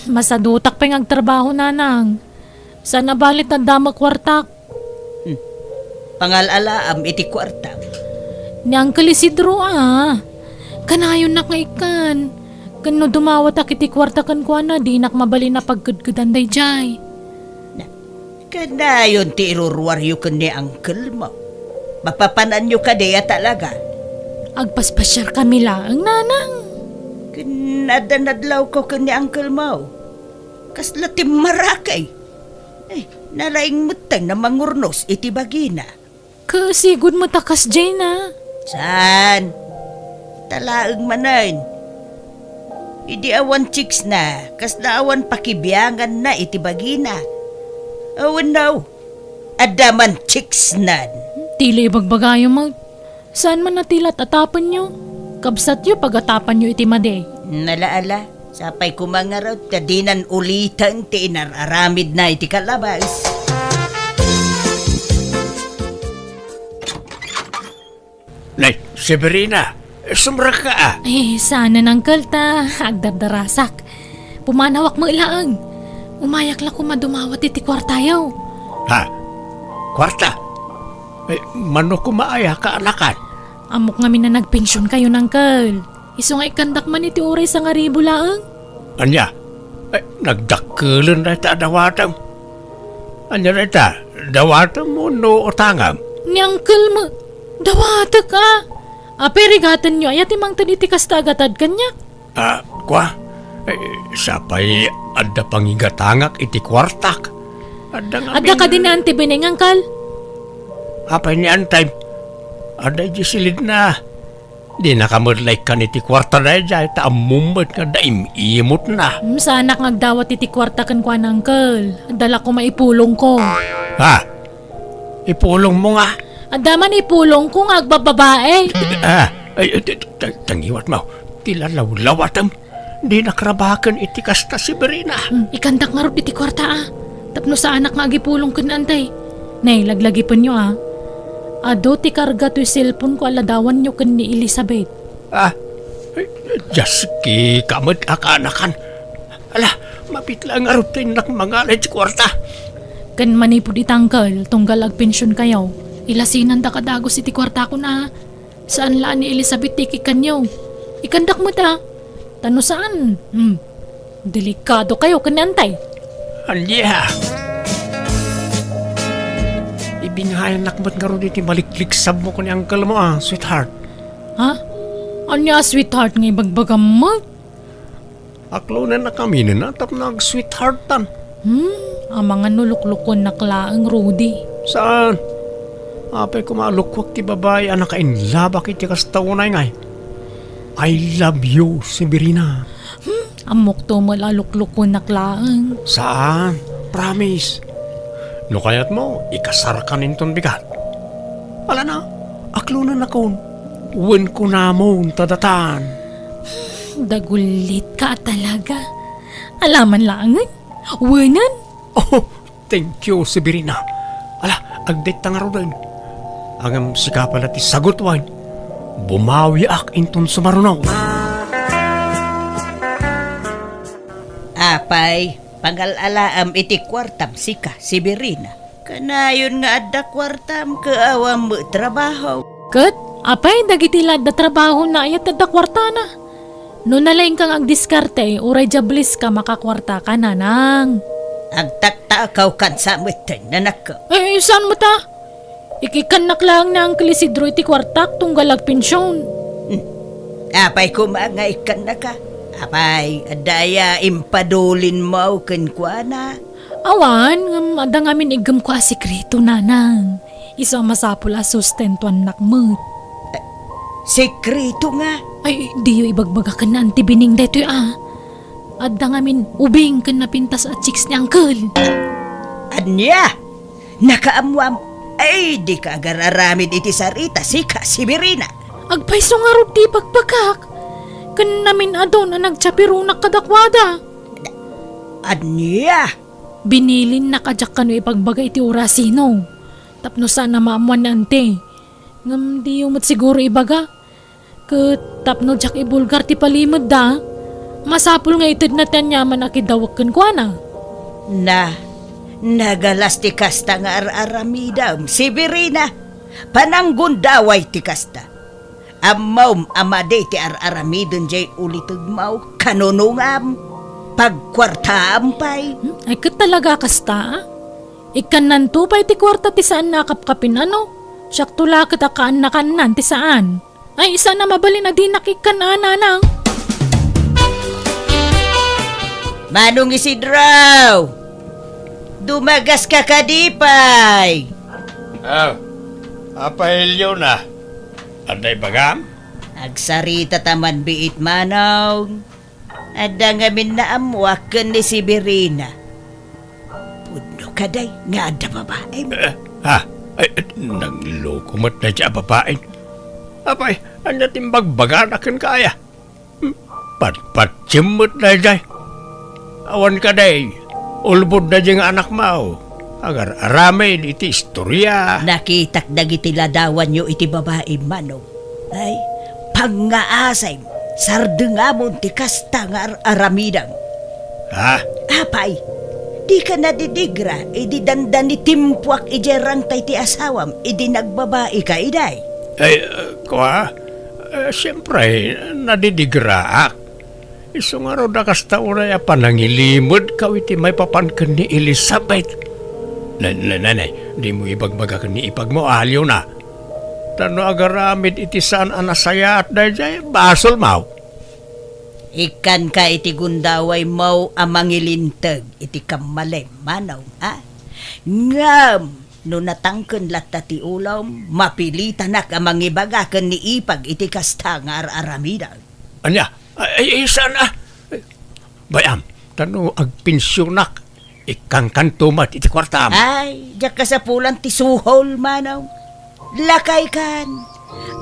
Masadutak pay nga agtrabaho, nanang. Saan a bale ta adda met kuartak. Hmm. Pangal-alaam iti kuartam. Ni Uncle Isidro, a. Kanayonnak nga ikkan. Ken no dumawatak iti kuarta kenkuana, dinak mabalin a pagkedkedan daydiay. Na, kanayon ti iruruaryo ken ni uncle mo. Mapapananyo kadi a talaga? Agpaspasiarkami laeng, nanang. Ken adda nadlawko ken ni uncle mo. Kasla timmarakay. Eh, nalaing met tay na mangurnos iti bagina. Kasigud met a kasdiay na. Saan? Talaeng manen. Idi awan chicks na, kasla awan pakibiangan na iti bagina. Awan na, adda man chicks nan. Tila ibagbagayo met. Saan man a ti lat-atapenyo? Kabsatyo pagatapanyo iti madi. Nala, ala, sapay koma ngarud ta dinan uliten ti inar-aramidna iti kalabas. Nay, Severina, sumrekka a. Ay, saan, Uncle, ta agdardarasak. Pumanawak met laeng. Umayak la koma dumawat iti kuartayo. Ha? Kuarta? Eh, mano koma aya kaanakan? Ammok ngamin a nagpensionkayon, Uncle. Isu nga ikkandak man iti uray sangaribu laeng. Ania? Eh, nagdakkelen dayta a dawatem. Ania dayta? Dawatem wenno utangem? Ni Uncle met, dawatek a. Apay, rigatenyo aya ti mangted iti kasta a gatad kaniak? Ah, kua? Eh, sapay adda pangigatangak iti kuartak. Adda ngamin. Adda kadi ni Auntie Beneng, Uncle? Apay ni Auntie? Adda idiay silidna. Dinaka met la ikkan iti kuarta daydiay, ta ammom met nga adda im-imotna. Hmm, saanak nga agdawat iti kuarta kenkuana, Uncle. Adda la koma ipulongko. Ha? Ipulongmo nga? Adda man ipulongko nga agbababae. Ah, ay, ay, ta-, ta-, tangiwat mo. Ti lalawlawatem. Dinak rabaken iti kasta, Severina. Hmm, ikkandak ngarud iti kuarta a. Tapno saanak nga agipulong ken Auntie. Nay, laglagipenyo a. Adu ti karga toy cellphone ko a ladawanyo ken ni Elizabeth. Ah, eh, Diyos, kika met a kaanakan. Ala, mabiit laeng ngarud ti innak mangala iti kuarta. Ken manipud ita, Uncle, tunggal agpensionkayo, ilasinandak a dagus iti kuartakon a. Saan la a ni Elizabeth ti ikkanyo. Ikkandak met a. Ta no saan, hmm, delikadokayo ken ni Auntie. Ania? Ibingayannak met ngarud iti malikliksabmo ken ni uncle mo a, sweetheart. Ha? Ania a sweetheart nga ibagbagam met? Aklonennak aminen a tapno ag-sweetheartan. Hmm, amangan no luklukuennak laeng, Rudy. Saan? Apay koma a lukuak ti babai a nakainlabak iti kasta unay ngay? I love you, Severina. Hmm, ammok to met a luklukuennak laeng. Saan? Promise. No kayatmo, ikasarkan inton bigat. Alana, aklonennakon. Wen kunamon ta datan. Dagullitka a talaga. Alaman laengen? Wenen? Oh, thank you, Severina. Ala, agdayta ngaruden. Ngem sika pay la ti sagut wen. Bumawiak inton sumaruno. Apay, pangal-alaam iti kuartam sika, Severina. Kanayon nga adda kuartam ket awan met trabaho. Ket, apay, dagiti la adda trabahona aya ti adda kuartana? No nalaingka nga agdiskarte, uray diables ka, makakuarta ka, nanang. Agtaktakaw kan sa metten, nanakko. Eh, saan met a? Ikikkannak laeng ni Uncle Isidro iti kuartak tunggal agpension. Hmm. Apay koma nga ikkannaka? Apay, adda aya impadulinmo kenkuana? Awan, ngem adda ngamin iggemko a sekreto, nanang. Isu a masapul a sustentuannak met. Eh, sekreto nga? Ay, diyo ibagbaga ken ni Auntie Beneng daytoy a. Adda ngamin ubing ken napintas a chicks ni Uncle. Ania? Nakaammoam? Ay, dika agar-aramid iti sarita, sika, Severina. Agpayso ngarud ti ibagbagak. Ken namin-adun a nagchaperonak kadakuada. Ania? Binilinnak a diak kano ibagbaga iti urasino. Tapno saan a maammoan ni Auntie. Ngem diyo met siguro ibaga. Ket tapno diak ibulgar ti palimedda, masapul nga itedna ti aniaman a kidawek kenkuana. Na, nagalas ti kasta nga ar-aramidem, Severina. Pananggundaway ti kasta. Ammom a madi ti ar-aramiden diay ulitegmo, kanunongam, pagkuartaam pay. Hmm? Ay, ket talaga kasta, a? Ikkannanto pay ti kuarta ti saan a kapkapin, ano? Siakto la ket a kaannakannan ti saan. Ay, saan a mabalin a dinak ikkan, a, nanang? Manong Isidro! Dumagaska kadi pay? Ah, Apay Leona, adda ibagam? Agsarita ta man biit, Manong. Adda ngamin naammoak ken ni Severina. Pudno kadi nga adda babaem? Eh, ha? Ay, nagloko met daydiay a babaen. Apay, ania ti imbagbagana kenka aya? Hmm, patpatiem met daydiay. Awan kadi, ulbod daydiay nga anakmo. Agar-aramid iti istoria. Nakitak dagiti ladawanyo iti babaem, Manong. Ay, pangngaasim, sardengamon ti kasta nga ar-aramidem. Ha? Apay, dika nadidigra idi dandani timpuak idiay rangtay ti asawam idi nagbabaika idi? Ay, uh, kwa? Uh, siyempre, nadidigraak. Isu ngarud a kasta unay a panangilimedkaw iti maipapan ken ni Elizabeth. Na-, na-, nanay, dimo ibagbaga ken ni ipagmo a aliwna. Ta no agaramid iti saan a nasayaat daydiay, basolmo. Ikkanka iti gundawaymo a mangilinteg iti kammalem, manong, ha? Ngem no natangken latta ti ulom, mapilitanak a mangibaga ken ni ipag iti kasta nga ar-aramidem. Ania? Ay, ay, saan a? Bay-am, ta no agpensionak, ikkankanto met iti kuartam. Ay, diak kasapulan ti suhol, manong. Lakaykan,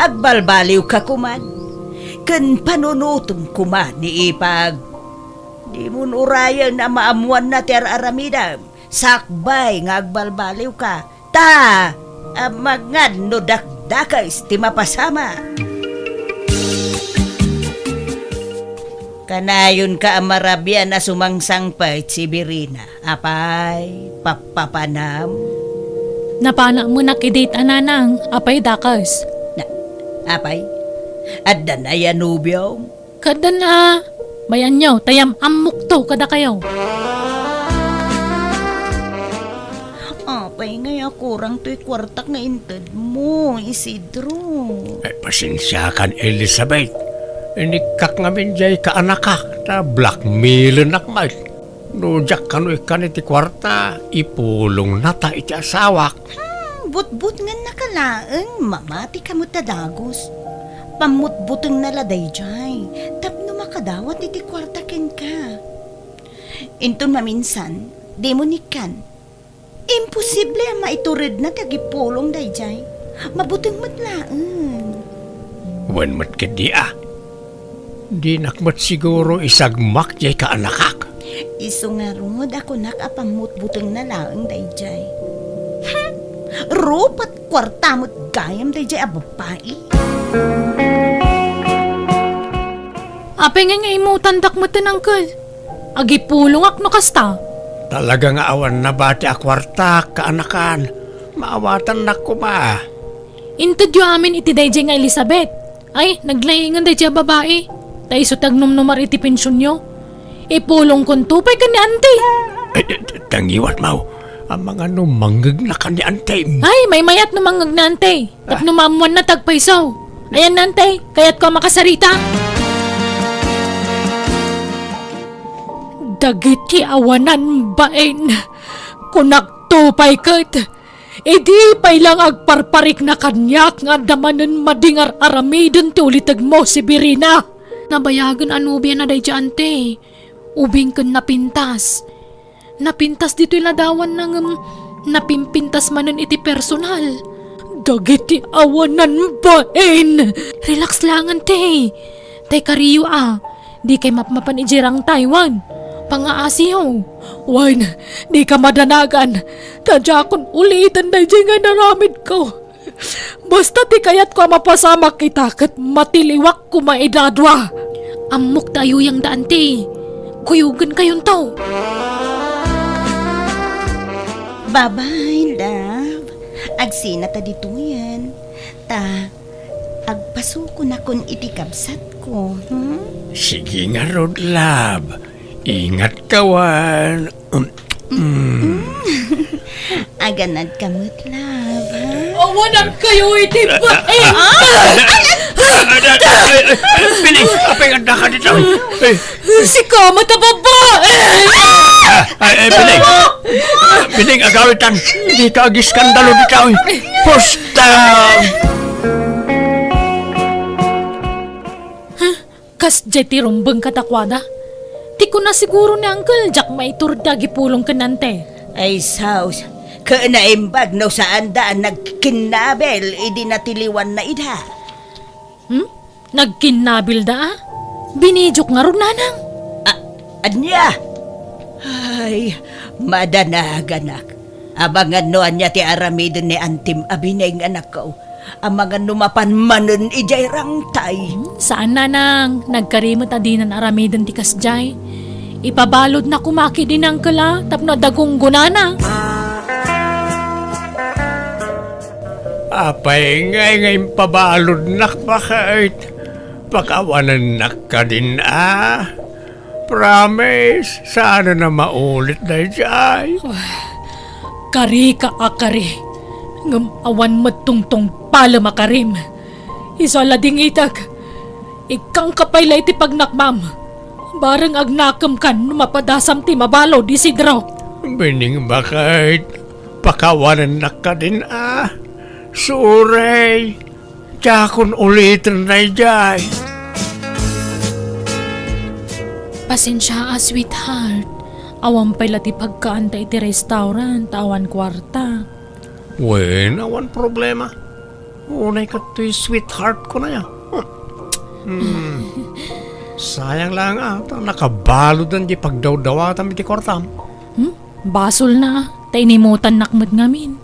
agbalbaliwka koman. Ken panunotem koma ni ipag. Dimon urayen a maammoanna ti ar-aramidem. Sakbay nga agbalbaliwka, ta amangan no dakdakes ti mapasamak. Kanayonka a marabian a sumangsangpet, Severina. Apay, pappapanam? Napanak menak idi ta nanang, apay dakes? Na, apay, adda nay a nobiom? Kadan a, bay-anyo, ta yam-ammokto kadakayo. Apay ngay a kurang toy kuartak nga intedmo, Isidro? Ay, pasensiakan, Elizabeth. Inikkak ngamin diay kaanakak, ta blackmailennak met. No diak kano ikkan iti kuarta, ipulongnata iti asawak. Hmm, butbutengngannaka laeng, mamatika met a dagus. Pammutbutengna la daydiay, tapno makadawat iti kuarta kenka. Inton maminsan, dimo nikkan. Imposible a maituredna ti agipulong daydiay. Mabuteng met laeng. Wen met ketdi a. Dinak met siguro isagmak diay kaanakak. Isu ngarud a kunak a pammutbutengna laeng daydiay. Hmm, rupat kuarta met gayam daydiay a babbai. Apay ngay nga imutandak met, uncle? Agipulongak no kasta. Talaga nga awan nabati a kuartak, kaanakan. Maawatannak koma. Intedyo amin iti daydiay nga Elizabeth. Ay, naglaingen daydiay a babai. Ta isu ti agnumnumar iti pensionyo. Ipulongkonto pay ken ni Auntie. Ay, ay, tangiwat, Mau. Amangan no mangngegna ken ni Auntie. Ay, maymayat no mangngegna, Auntie. Tapno maammoanna ti agpayso. Ayan, Auntie, kayatko a makasarita. Dagiti awanan bain, kunakto pay ket, idi pay lang agparparikna kaniak nga adda manen madingar aramiden ti ulitegmo, Severina. Nabayagen a nobiana daydiay, Auntie. Ubing ken napintas. Napintas ditoy ladawanna ngem napimpintas manen iti personal. Dagiti awanan bain! Relax lang, Auntie. Tay kariyo a, dikay mapmapan idiay rangtaywan. Pangaasiyo. Wen, dika madanagan. Ta diakon uliten daydiay nga inaramidko. Basta ti kayatko a mapasamak ita ket matiliwak koma ida a dua. Ammok ta ayuyangda, Auntie. Kuyogenkayonto. Bye-bye, love. Agsinata ditoyen. Ta, agpasukonakon iti kabsatko, hmm? Sige ngarud, love. Ingatka wen. Um, mm. Aganadka met, love, ha? Awanankayo iti bain! Ah! Ay, ay, ay, ay, Bining, apay nga addaka ditoy? Ay. Sika met a babae! Ay, ay, Bining. Bining, agawitan. Dika agiskandalo ditoy. Pusta! Huh? Kasdiay ti rumbeng kadakuada. Ti kuna siguro ni Uncle, diak maitur ti agipulong ken Auntie. Ay, sus. Ket naimbag no saanda a nagkinnabil idi natiliwanna ida. Hmm? Nagkinnabilda a? Binidiok ngarud, nanang. A-, ania? Ay, madanaganak. Amangan no ania ti aramiden ni Antim a Bining, anakko. Amangan no mapan manen idiay rangtay. Hmm, saan, nanang. Nagkari met a dinan aramiden ti kasdiay. Ipabaludna koma ketdi ni uncle a tapno adda gunggonana. Apay ngay nga impabaludnak, baket? Pakawanennak kadin a. Promise, saan a maulit daydiay. Karika a kari, ngem awan met tungtungpalem a karim. Isu a ladingitek, ikkangka pay la iti pagnakmam. Bareng agnakemkan no mapadasam ti mabalud, Isidro. Bining, baket, pakawanennak kadin a. Sorry. Diakon uliten daydiay. Pasensia a, sweetheart. Awan pay la ti pagkaanta iti restaurant, awan kuarta. Wen, awan problema. Unay ket toy sweetheart ko na ya. Hmm. Sayang lang a, ta nakabaludan di pagdawdawatam iti kuartam. Hmm? Basolna, ta inimutannak met ngamin.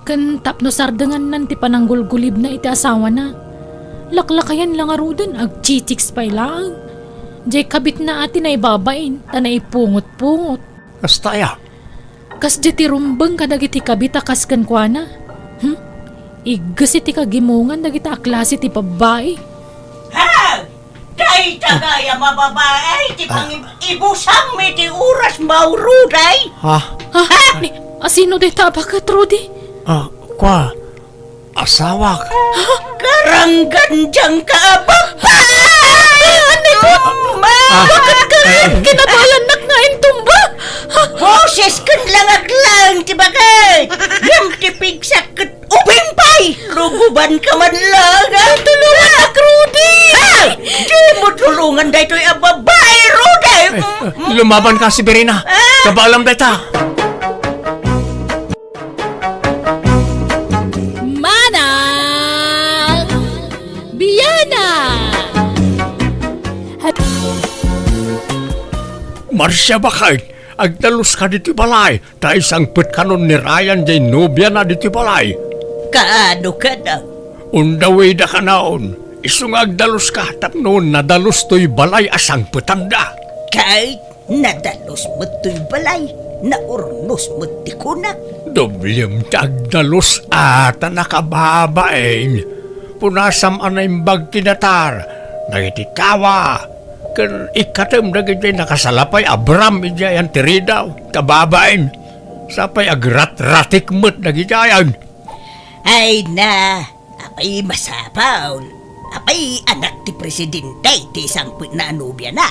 Ken tapno sardengannan ti pananggulgulibna iti asawana, laklakayan la ngaruden, agchichicks pay laeng. Diay kabitna a ti naibabain, ta naipungot-pungot. Kasta aya? Kasdi ti rumbeng kadagiti kabit a kas kenkuana. Hmm? Igges iti kagimongan dagita a klase ti babbai. Ha! Dayta gayam a babai ti Ah. pangibusam iti oras, Mauro, day? Ha? Ah, ni, asino dayta a baket, Rudy? Ah, kwa, asawak. Karanggan diyan ka a babai! Ano ko? Ma! Ah. Baket ka rin! Kinabayannak nga intumba! Boses ken langaglang ti baket! Ngem ti pigsak ket Ubing pay! Luguban ka man lang, ah! Tulungan ak, Rudy! Ah! Di mo tulungan daytoy a babai, Rudy! Eh, lumaban ka, Severina. Ah! Kabaalam dayta. Manang Biana! Marcia, baket, agdaluska ditoy balay. Ta isangpetkanon ni Ryan diay nobiana ditoy balay. Kaano kada? On the way da kanon. Isu nga agdaluska tapno nadalus toy balay a sangpetanda. Ket nadalus met toy balay, naurnos met ti kunak. Doblem ti agdalus a ta nakababain. Punasam a naimbag ti datar dagiti tawa. Ken ikkatem dagidiay nakasalapay a bram idiay anti ridaw, kababain. Sapay agratratik met dagidiayan. Ay na, apay masapul? Apay anak ti presidente ti sangpetna a nobiana?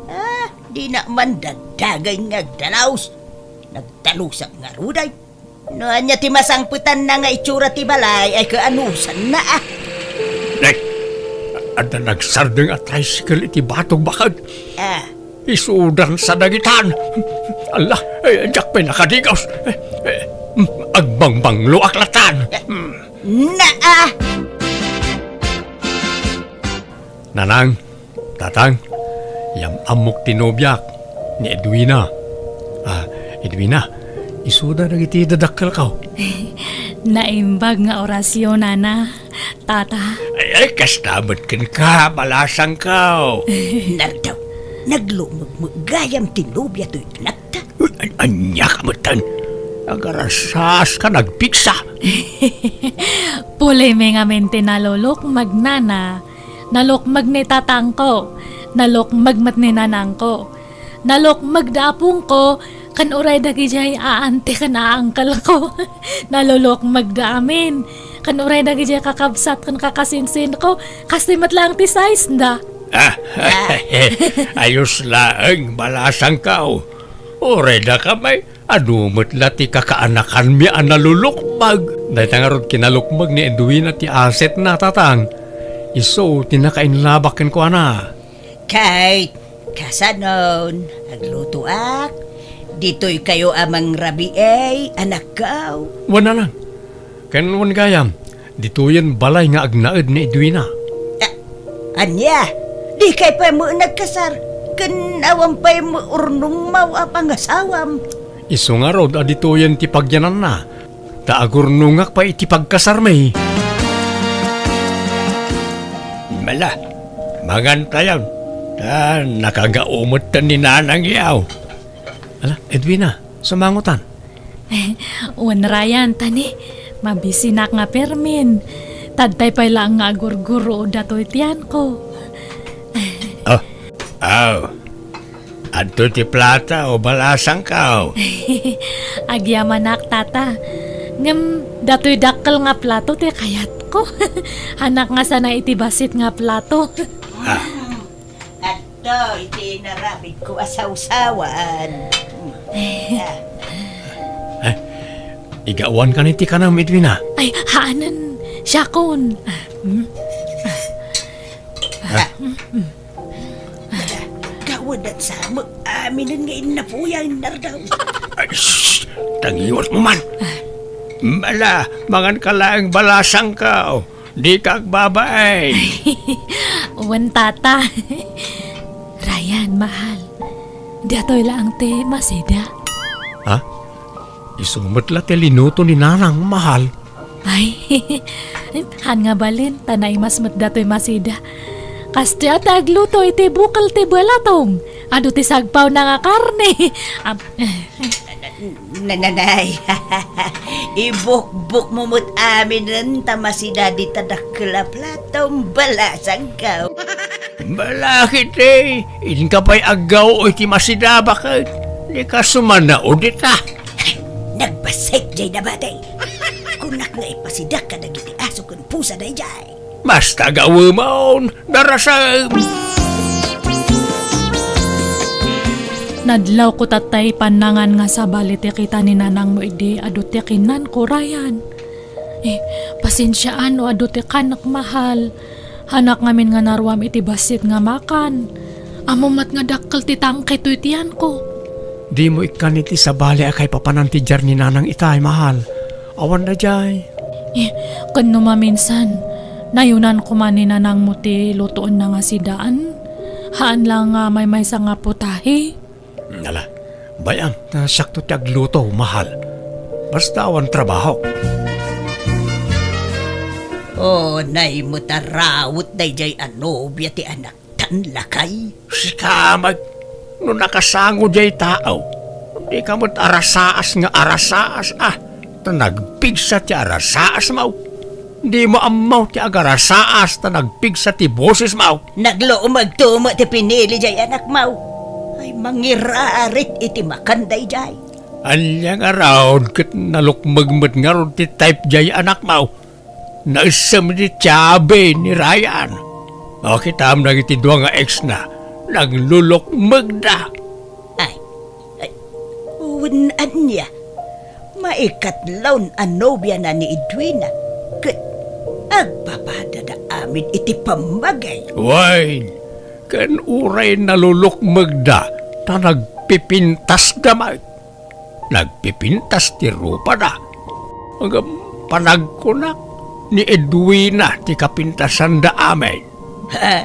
Ah, dina man dagdagay nga agdalus. Nagdalusak ngarud ay. No ania ti masangpetanna nga itsura ti balay, ay kaanusanna, ah. Nay, adda nagsardeng a tricycle iti batog, baket. Ah. Isudansa dagitan. Alla, eh, diak pay nakadigaus. Eh, eh, agbangbangloak latan. Naa! Nanang, Tatang, yam-ammok ti nobiak, ni Edwina. Ah, Edwina, isuda dagiti dadakkelko. Naimbag nga orasyon, nana, tata. Ay, ay, kasta met kenka, balasangko. Nardaw, naglumegmeg gayam ti nobia toy anakta. Uy, an-, ania ka metten? Agarasas ka nagpiksa. Pulimi ngamin ti nalulukmeg, nana. Nalukmeg ni tatangko, nalukmeg met ni nanangko, nalukmeg da apongko, ken uray dagidiay aanti ken aangkelko. Nalulukmeg da amin, ken uray dagidiay kakabsat ken kakasinsinko, kastoy met laeng ti size da. Ah, ayos laeng, balasangko. Uray da kamay, adu met la ti kakaanakanmi a nalulukmeg. Dayta ngarud kinalukmeg ni Edwina ti asetna, tatang. Isu ti nakainlabak kenkuana. Kay, kasanon, aglutoak. Ditoykayo a mangrabii, anakko. Wen, nanang. Ken wen gayam, ditoyen balay nga agnaed ni Edwina. A-, ania? Dikay pay met nagkasar, ken awan pay met urnongmo a pangasawam. Isu ngarud a ditoyen ti pagyananna, ta agurnongak pay iti pagkasarmi. Mala, mangantayon. Ta nakagao metten ni Nanang yaw. Ala, Edwina, sumangotan. Wen Ryan, tani, mabisinak nga permin. Tadtay pay laeng nga agurguro datoy tianko. Ah, aw. Adto ti plata o balasangkaw? Agyamanak, tata. Ngem datoy dakkel nga plato ti kayatko. Hanak nga sana iti bassit nga plato. Ah. Adto iti inarabidko a sawsawan. Ah. Eh, igawan kan iti kanam, Edwina? Ay, haanen. Siakon. Ah, hmm. Ah. Gawadan sa mo, aminen nga innapuyan, Nardaw. Ay, shh! Tangiwat mo man. Mala, mangan ka laeng balasangkaw. Di ka agbabain. Wen, tata. Ryan, mahal. Datoy laeng ti masida. Ha? Isu met la ti linuto ni Nanang, mahal. Ay, han nga balin, ta naimas met datoy masida. Kastoy a ti agluto iti bukel ti balatong. Adu ti sagpawna nga karne. Ap-, Nananay, ibukbok mo met aminen ta masida dita dakkel a platong balasangkaw. Balakit, eh, inka pay aggaw iti masida baket. Di ka sumanaw dita. Nagbassit jay nabati. Kunak nga ipasidak kadagiti aso ken pusa dayjay. Basta gawemon, darasem. Nadlawko tattay pannangan nga sabali ti kita ni nanangmo idi adu ti kinnanko, Ryan. Eh, pasensiaan no adu ti kanek, mahal. Hanak ngamin nga naruam iti bassit nga makan. Ammom met nga dakkel ti tangke toy tianko. Dimo ikkan iti sabali a kaipapanan ti diar ni nanang itay, mahal. Awan daydiay. Eh, ken no maminsan, nayunan koma ni nanangmo ti lutoenna nga sidaan? Haan la nga maymaysa nga putahe? Ala, bay-am, ta siakto ti agluto, mahal. Basta awan trabahok. Oh, nay met a rawet daydiay a nobia ti anak. Tan lakay. Sika met, no nakasango diay tao, dika met arasaas nga arasaas, a, ta nagpigsa ti arasaasmo. Dimo ammo ti agarasaas ta nagpigsa ti bosesmo. Naglumegto met ti pinili diay anakmo. Ay, mangirarit iti makan daydiay. Ania ngarud ket nalukmeg met ngarud ti type diay anakmo? Naessem iti tiabi ni Ryan. O, kitam dagiti dua nga ex-na, naglulukmegda. Ay, ay, wen ania? Maikatlaon a nobiana ni Edwina, ket agpapadada amin iti pammagay. Wen, ken uray nalulukmegda, ta nagpipintasda met. Nagpipintas ti rupada. Ngem panagkunak, ni Edwina ti kapintasanda amin. Ha?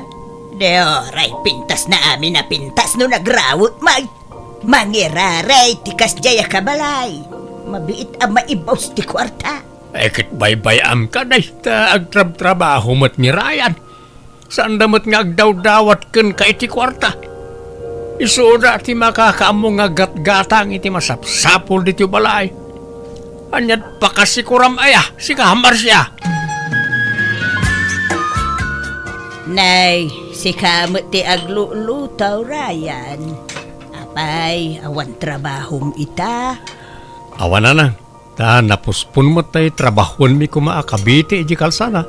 Di oray pintasna amin a pintas no nagrawet met. Mangiraray ti kasdiay a kabalay. Mabiit a maibus ti kuarta. Ay, ket baybay-am ka, dayta agtrabtrabaho met ni Ryan. Saanda met nga agdawdawat kenka iti kuarta. Isuda ti makakaammo nga gatgatang iti masapsapul ditoy balay. Ania't pakasikuram aya, sika, Marcia? Nay, sika met ti agluluto, Ryan. Apay, awan trabahom ita? Awan, nanang. Ta napospon met tay trabahuenmi koma a kabiti idiay kalsada.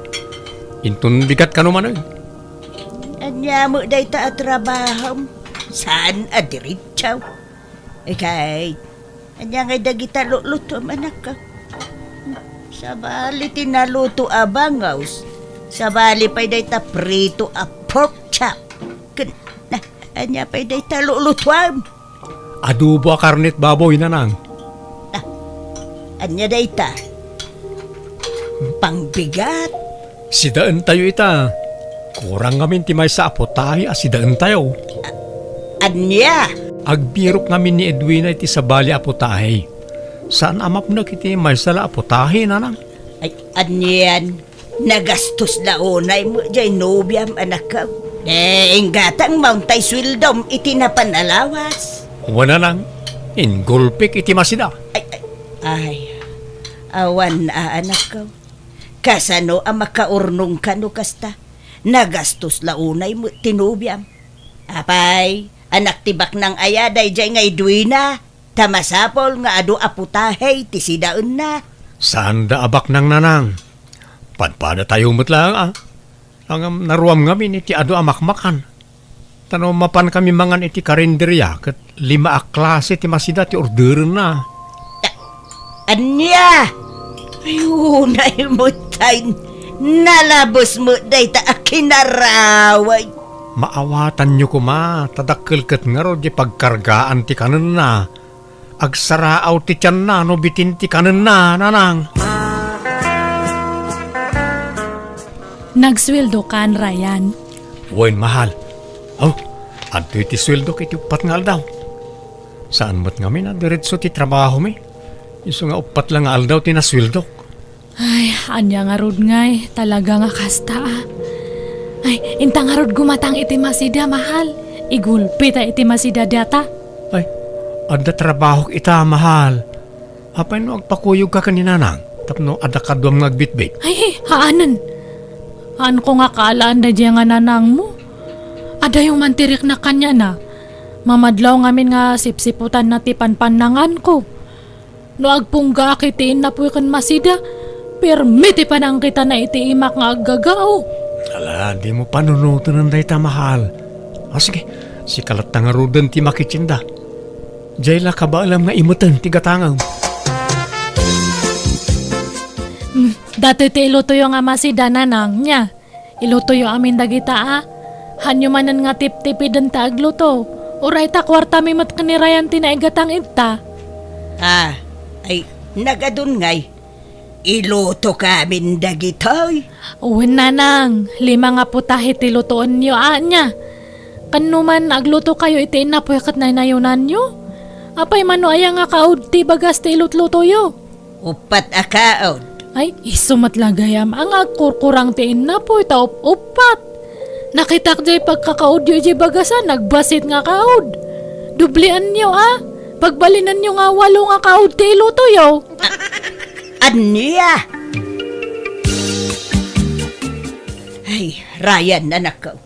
Inton bigat kano manen. Ania met dayta a trabahom? Saan a diretso? Ikay, ania ngay dagita lulutom, anak? Sabali ti naluto a bangus. Sabali pay dayta prito a pork chop. Ken, na, ania pay dayta lulutuam? Adobo a karnet baboy, nanang. Ah, ania dayta? Pangbigat? Sidaentayo ita. Kurang ngamin ti maysa a putahe a sidaentayo. A-, ania? Agbirok ngamin ni Edwina iti sabali a putahe. Saan a mapnek iti maysa la a putahe, nanang. Ay, anian? Nagastos la unay met jay nobiam, anakko. Eh, inggatang maun tay sueldom iti napan a lawas. Wen, nanang, inggulpik iti masida. Ay, ay, ay, awan a, anakko. Kasano a makaurnongka no kasta? Nagastos la unay met ti nobiam. Apay, anak ti baknang aya dayjay nga Edwina, ta masapul nga adu a putahe ti sidaenna. Saanda a baknang, nanang. Padpadatayo met laeng a. Ngem naruam ngamin iti adu a makmakan. Ta no mapankami mangan iti karinderia ket lima a klase ti masida ti orderenna. Ta-, ania? Ay, unay met tay nalabes met dayta a kinaraway. Maawatanyo koma, ta dakkel ket ngarud ti pagkargaan ti kanenna. Agsaraaw ti tianna no bitin ti kanenna, nanang. Nagsueldokan, Ryan? Wen, mahal. Oh, adtoy ti sueldok iti uppat nga aldaw. Saan met ngamin a diretso ti trabahomi. Isu nga uppat la nga aldaw ti nasueldok. Ay, ania ngarud ngay, talaga nga kasta a. Ay, inta ngarud gumatang iti masida, mahal. Igulpi ta iti masida data. Ay, adda trabahok ita, mahal. Apay no agpakuyogka ken ni nanang tapno adda kaduam nga agbitbit? Ay, haanen. Haanko nga kaalaan daydiay nga nanangmo. Adayo man ti riknak kaniana. Mamadlaw ngamin nga sipsiputanna ti panpannanganko. No agpunggaak iti innapuy ken masida, pirmi ti panangkitana iti imak nga aggagao. Ala, dimo panunoten dayta, mahal. O sige, sika latta ngaruden ti makitsinda. Diay la kabaelam nga imeten ti gatangem. Hmm, datoy ti ilutoyo nga masida, nanang, nia. Ilutoyo amin dagita a. Hanyo manen nga tiptipiden ta agluto. Uray ta kuartami met ken ni Ryan ti naigatang ita. Ah, ay, nagadun ngay. Ilutoka amin dagitoy. Wen, nanang, lima nga putahe ti lutoenyo ania. Ken no man aglutokayo iti innapuy ket naynayonanyo? Apay mano aya nga kaud ti bagas ti ilutlutoyo? Uppat a kaud. Ay, isu met la gayam a nga agkurkurang ti innapuy ta up-uppat. Nakitak jay pagkakaudyo idiay bagas a nagbasit nga kaud. Dublianyo a. Pagbalinanyo nga walo nga kaud ti ilutoyo. A-, ania? Ay, Ryan, anakko.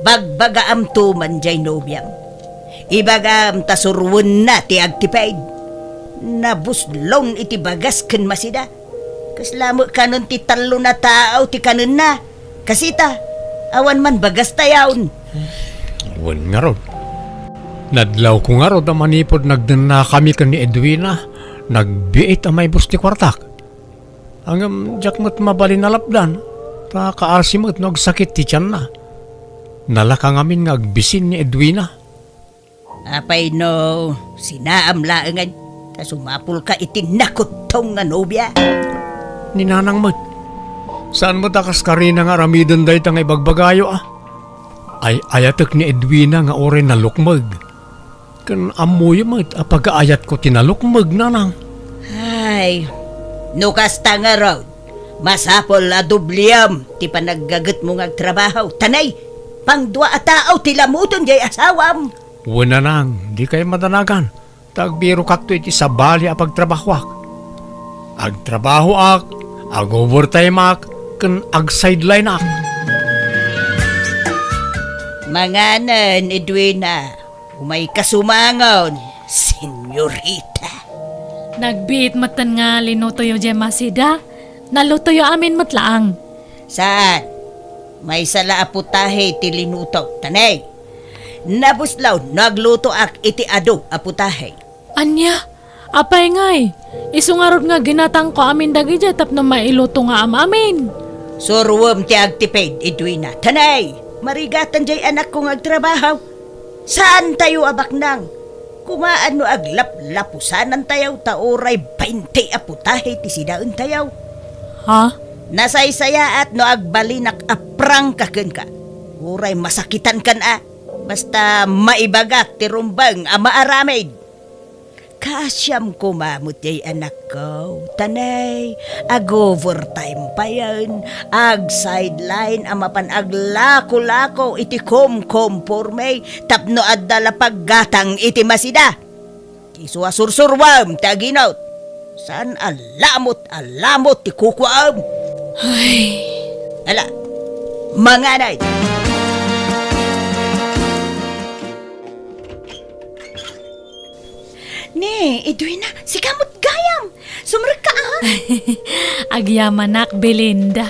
Bagbagaamto man jay nobiam. Ibagam ta suroenna ti agtipid. Nabuslon iti bagas ken masida. Kasla met kanen ti tallo a tao ti kanenna. Kasita, awan man bagas tayon. Wen ngarud. Nadlawko ngarud a manipud nagdennakami ken ni Edwina, nagbiit a maibus ti kuartak. Ngem diak met mabalin a lapdan, ta kaasi met no agsakit ti tianna. Nalaka ngamin nga agbisin ni Edwina. Apay no sinaam laengen, ta sumapulka iti nakuttong nga nobia? Ni nanang met. Saan met a kas karina nga aramiden dayta nga ibagbagayo a? Ay-ayatek ni Edwina nga uray nalukmeg. Ken ammoyo met a pagaayatko ti nalukmeg, nanang. Ay, no kasta ngarud, masapul a dubliam ti panaggagetmo nga agtrabaho. Ta nay, pangdua a tao ti lamuton jay asawam. Wen, nanang, dikay madanagan, ta agbirokakto iti sabali a pagtrabahoak. Agtrabahoak, ag-overtimeak, ken ag-sidelineak. Manganen, Edwina. Umayka sumangon, senyorita. Nagbiit metten nga linutoyo diay masida. Nalutoyo amin met laeng. Saan? Maysa la a putahe ti linutok, ta nay. Nabuslon no aglutoak iti adu a putahe. Ania? Apay ngay? Isu ngarud nga ginatangko amin dagidiay tapno mailuto nga am-amin. Suroem ti agtipid, Edwina. Ta nay, marigatan diay anakko nga agtrabaho. Saantayo a baknang. Kumaan no aglaplapusanantayo ta uray baynte a putahe ti sidaentayo. Ha? Nasaysayaat no agbalinak a prangka kenka. Uray masakitankan a. Basta maibagak ti rumbeng a maaramid. Asiam koma met diay anakko. Tanay, ag-overtime payen, ag-sideline a mapan aglako-lako iti komkomporme tapno adda la paggatang iti masida. Isu a sursuruam ti aginot. Saan a lamot a lamot ti kukuaam. Ay. Ala, manganay. Ne, Edwina, sika met gayam. Sumrekka, a? Agyamanak, Belinda.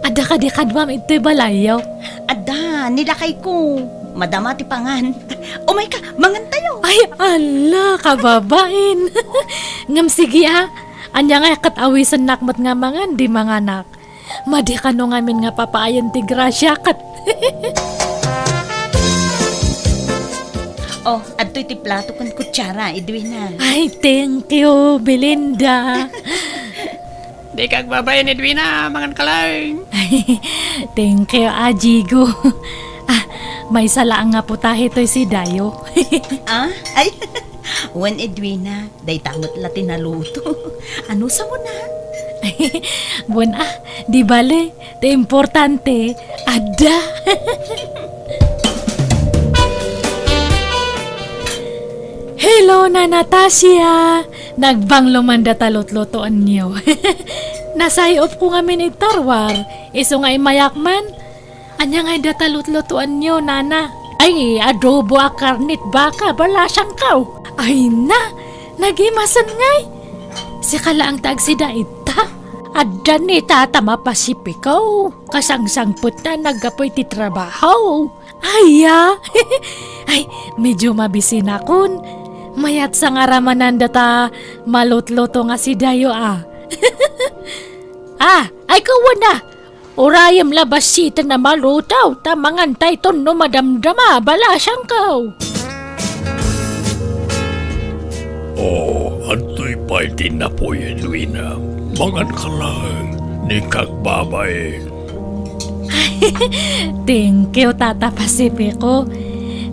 Adda kadi kaduam idtoy balayyo? Adda, ni lakayko. Madama ti pangan. Umayka, mangantayo. Ay, ala, kababain. Ngem sige, a. Ania ngay ket awisennak met nga mangan, di manganak. Madi kano ngamin nga papaayen ti grasia ket. Oh, adtoy ti plato ken kutsara, Edwina. Ay, thank you, Belinda. Dika agbabain, Edwina, mangan ka lang. Thank you, a, Jigo. Ah, maysa laeng nga putahe toy sidayo. Ah? Ay, wen, Edwina. Dayta met la ti naluto. Anusam na? Wen, a, di bale, ti importante, adda. Hello, Nana Tasia! Nagbanglo man data lutlutoenyo. Nasay-opko ngamin iti tarwar, isu nga immayak man. Ania ngay data lutlutoenyo, nana? Ay, adobo a karnet baka, balasangko. Ay na, nagimasen ngay. Sika laeng ti agsida ita. Adda ni tata mapasipiko. Kasangsangpetna naggapu iti trabaho. Aya. Ay, medyo mabisinakon. Mayat sangaramanan data malutluto nga sidayo, a. Ah, ay, kuwan na. Urayem la bassiten a maluto, ta mangantayton no madamdama, balasangko. Oh, adtoy pay ti napuy, Edwina. Mangan ka laeng, dika agbabain. Thank you, Tata Pacifico.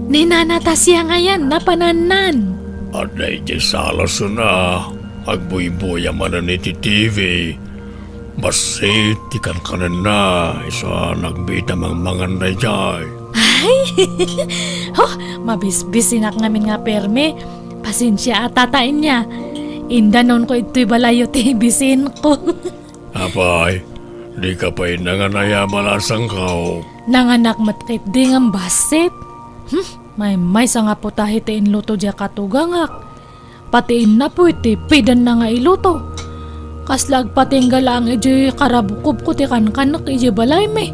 Ni Nana Tasia ngayen, napanannan. Adda iti salasna, agbuybuya manen iti T V. Bassit ti kankanenna, isu a nagbiit a mangmangan daydiay. Ay! Ho, mabisbisinak ngamin nga permi. Pasensia a, tata, inya. Indanonko idtoy balayyo ti bisinko. Apay, dika pay nangan aya, balasangko? Nanganak met ketdi ngem bassit. Hmm, maymaysa nga putahe ti inluto diay katugangak. Pati innapuy ti pidanna nga iluto. Kasla agpatingga laeng idiay karabukobko ti kankanek idiay balaymi.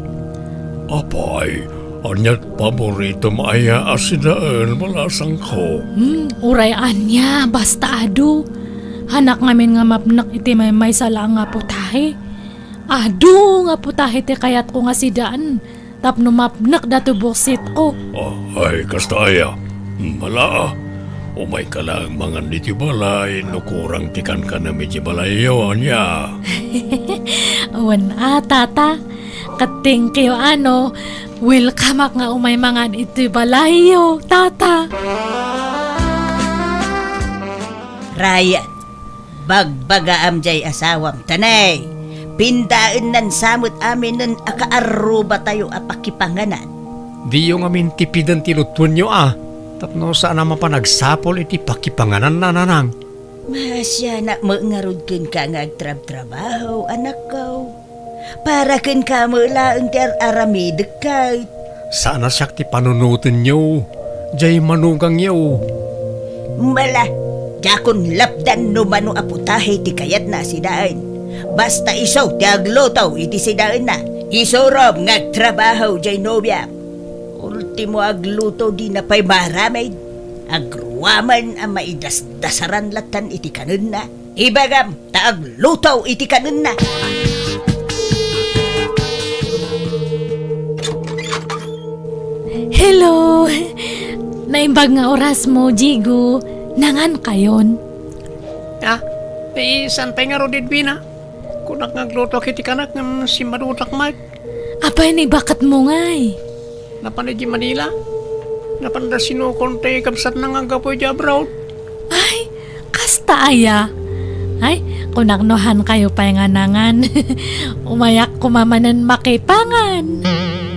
Apay, ania ti paboritom aya a sidaen, balasangko? Hmm, uray ania, basta adu. Hanak ngamin nga mapnek iti maymaysa laeng nga putahe. Adu nga putahe ti kayatko nga sidaen. Tapno mapnek datoy buksitko. Ah, ay, kasta aya. Mala, a. Umayka laeng mangan ditoy balay no kurang ti kankanem iti balayyo, ania? Wen a, tata. Ket thank you, a, no. Welcomeak nga umay mangan itoy balayyo, tata. Ryan, bagbagaam diay asawam, tanay. Pindaennan sa met aminen a kaarrubatayo a pakipanganan. Diyo ngamin tipiden ti lutuenyo, a, tapno saan a mapan agsapul iti pakipangananna, nanang. Maasianak met ngarud kenka nga agtrabtrabaho, anakko. Para kenka met laeng ti ar-aramidek ket. Saan a siak ti panunotenyo, diay manugangyo. Mala, diakon lapdan no mano a putahe ti kayatna a sidaen. Basta isu ti agluto iti sidaenna. Isurom nga agtrabaho diay nobiam. Ultimo agluto, dina pay maaramid. Agruaman a maidasdasaran lattan iti kanenna. Ibagam ta agluto iti kanenna. Hello! Naimbag nga orasmo, Jigo. Nangankayon? Ah, eh, saan pay ngarud, Edwina? Kunak nga aglutoak iti kanak ngem simmadutak met. Apay, naibaketmo ngay? Napan idiay Manila. Napanda sinukon ti kabsatna nga aggapu idiay abroad. Ay, Hasta aya. Ay, kunak no han kayo pay nga nangan. Umayak koma manen makipangan.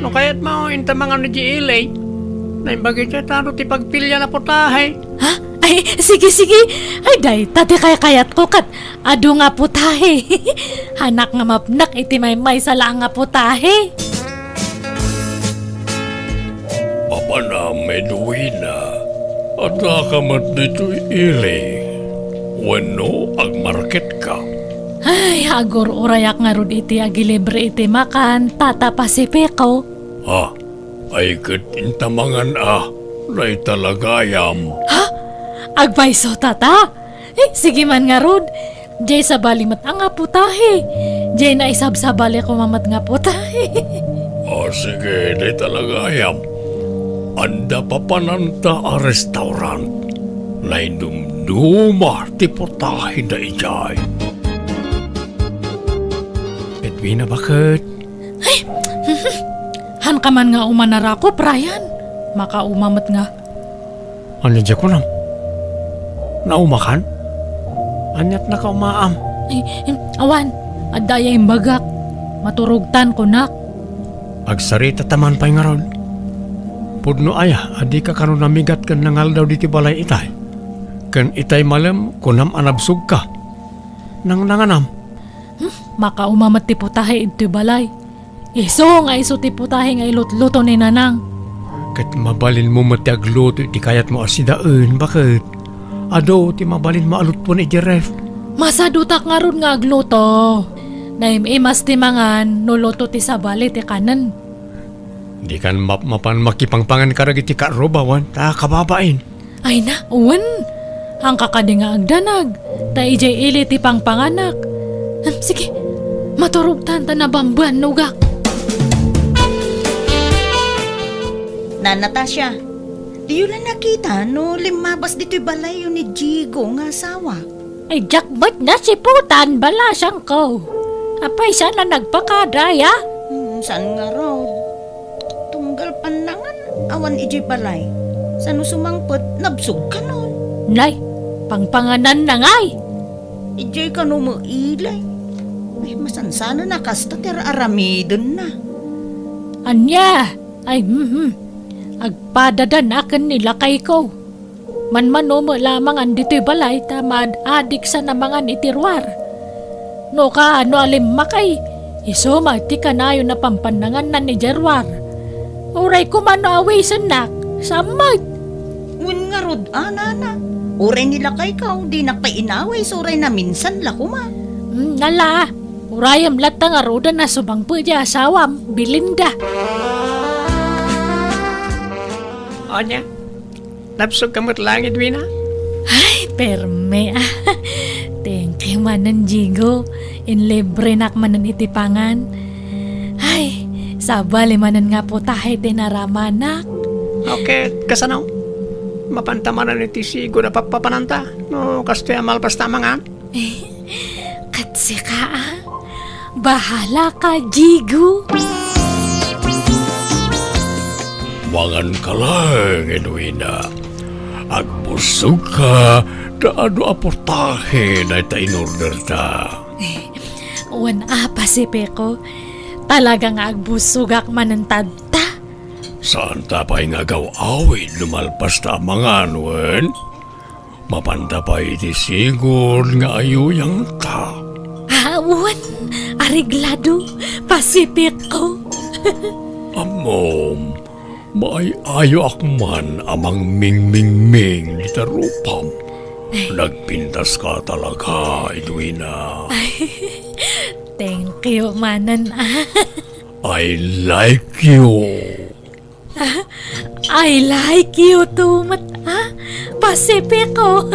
No kayat mo, inta mangan ni Ili. Naimbag iti tano ti pagpilian a putahe. Ha? Ay, sige, sige. Ay, dayta ti kaykayatko ket adu nga putahe. Hanak nga mapnek iti maymaysa laeng nga putahe. Apanam, Edwina, adda ka met ditoy Ili? Wenno agmarketka? Ay, agur-urayak ngarud iti agilibre iti makan, Tata Pacifico. Ha? Ay ket inta mangan a, dayta la gayam. Ha? Agpayso, Tata? Eh, sige man ngarud. Jay sabali met a nga putahe. Jay naisabsabali koma met nga putahe. O sige, dayta la gayam. Adda papananta a restaurant. Naidumduma ti putaheda idiay. Edwina, baket? Ay, hanka man nga umanarako, Brian. Makauma met nga. Ania diay kunam? Naumakan? Aniat nakaumaam? Ay, em, awan. Adda aya imbagak. Maturogtan, kunak. Agsarita ta man pay ngarud. Pudno aya a dika kano namigat ken nangaldaw ditoy balay itay? Ken itay malem, kunam a nabsogka. Nangnanganam? Hmm, makauma met ti putahe idtoy balay. Isu nga isu ti putahe nga ilutluto ni Nanang. Ket mabalinmo met ti agluto iti kayatmo a sidaen, baket? Adu ti mabalinmo a lutpon idiay ref. Masadutak ngarud nga agluto. Naim-imas ti mangan no luto ti sabali ti kanen. Dikan mapmapan makipangpangan kadagiti kaarrubawan ta kababain. Ay na, wen. Hanka kadi nga agdanag, ta idiay ili ti pangpanganak. Hmm, sige, maturogtan ta nabambuannogak. Na, Natasha, diyo la nakita no limmabas ditoy balayyo ni Jigo nga asawa? Ay, diak met nasiputan, balasangko. Apay, saan a nagpakada, ya? Hmm, saan ngarud? Tunggal pannangan, awan idiay balay. Saan no sumangpet, nabsog kanon. Nay, pangpangananna ngay. Idiay kano met ilay. Ay, masansanan a kasta ti ar-aramidenna. Ania? Ay, mhm. Agpadadanak ken ni lakayko. Manmano met lamangan ditoy balay ta maad-adik sana mangan iti ruar. No kaano a limmakay, isu met ti kanayon a pampannanganna idiay ruar. Uray koma no awisennak, saan met. Wen ngarud a, nana, uray ni lakayko, dinak pay inawis uray naminsan la koma. Hmm, ala, urayem latta ngaruden a sumangpet ti asawam, Belinda. Ania? Nabsogka met laeng, Edwina? Ay, permi, ah. Thank you manen, Jigo. Inlibrenak manen iti pangan. Ay, sabali manen nga putahe ti naramanak. Okay, kasano? Mapanta manen iti sigud a pappapananta no kastoy a malpas ta mangan? Ket sika, ah? Bahala ka, Jigo. Mangan ka laeng, Edwina. Agbusog ka ta adu a portahe dayta in-order ta. Wen a, Pacifico. Talaga nga agbusogak manen tadta. Saan ta pay nga agaw-awid no malpas ta a mangan, wen? Mapanta pay iti sigud nga ayuyangta. Ah, wen, areglado, Pacifico. Ammom, maay-ayoak man a mangmingmingming dita rupam. Nagpintaska talaga, Edwina. Thank you manen, ah. I like you. I like you too met, ah, Pacifico.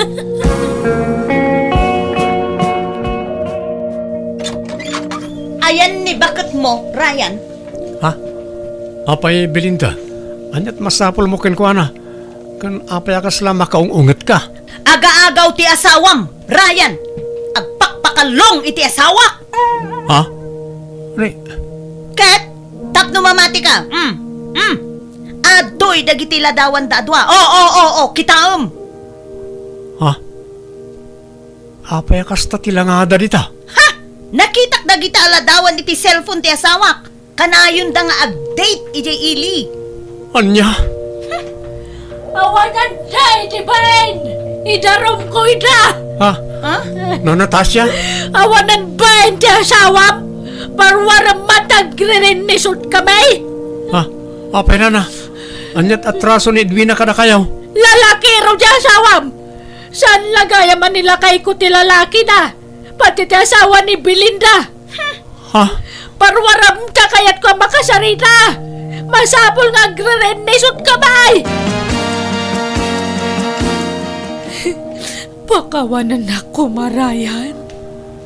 Ayan ni baketmo, Ryan. Ha? Apay, Belinda, aniat masapulmo kenkuana? Ken apay a kasla makaung-ungetka? Agaagaw ti asawam, Ryan! Agpakpakallong iti asawak! Ha? Ni- Ket, tapno mamatika, mm, mm, adtoy dagiti ladawanda a dua. O, o, o, o, kitaem! Ha? Apay a kasta ti langada dita? Ha! Nakitak dagita a ladawan iti cellphone ti asawak. Kanayonda nga ag-date idiay ili. Ania? Awanan day ti bain! Idarumko ida! Ha? Ha? No, Natasha? Awanan bain ti asawam! Paruarem man ta agririnnisot kami! Ha? Apay nana? Aniat atraso ni Edwina kadakayo? Lalakiro ti asawam! Saan la gayam a nilakayko ti lalakina? Pati ti asawa ni Belinda! Ha? Paruarem ta kayatko a makasarita! Masapul nga agririnnisot ka, bay! Pakawanannak koma, Ryan.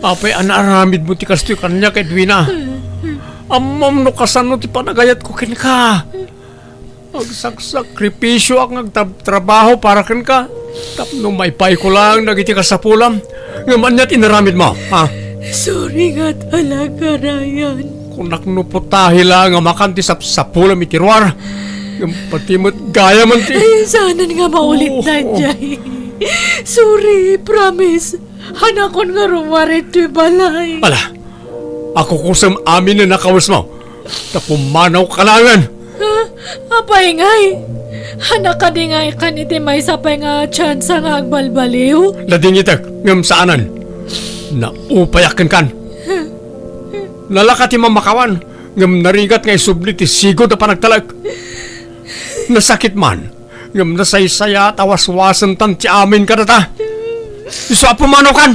Apay a naaramidmo ti kastoy kaniak, Edwina? Ammom no kasano ti panagayatko kenka. Agsaksakripisioak nga agtrabtrabaho para kenka tapno maipayko laeng dagiti kasapulam. Ngem ania ti inaramidmo, ha? Sorry nga talaga, Ryan. Kunak no putahi laeng a makan ti sapsapulam iti ruar. Ngem pati met gayam ti Ay, saanen nga maulit Oo. Daydiay. Sorry, promise. Hanakon nga rummuar iti balay. Ala, akukusem amin a nakawesmo. Ta pumanaw ka laengen. Ha? Apay ngay? Hanak kadi nga ikan iti maysa pay nga tsansa nga agbalbaliw? Ladingitek, ngem saanen. Naupayak kenkan. Nalaka ti mamakawan, ngem narigat nga isubli ti sigud a panagtalek. Nasakit man, ngem nasaysayaat a waswasentan ti amin kadata. Isu a pumanaw kan!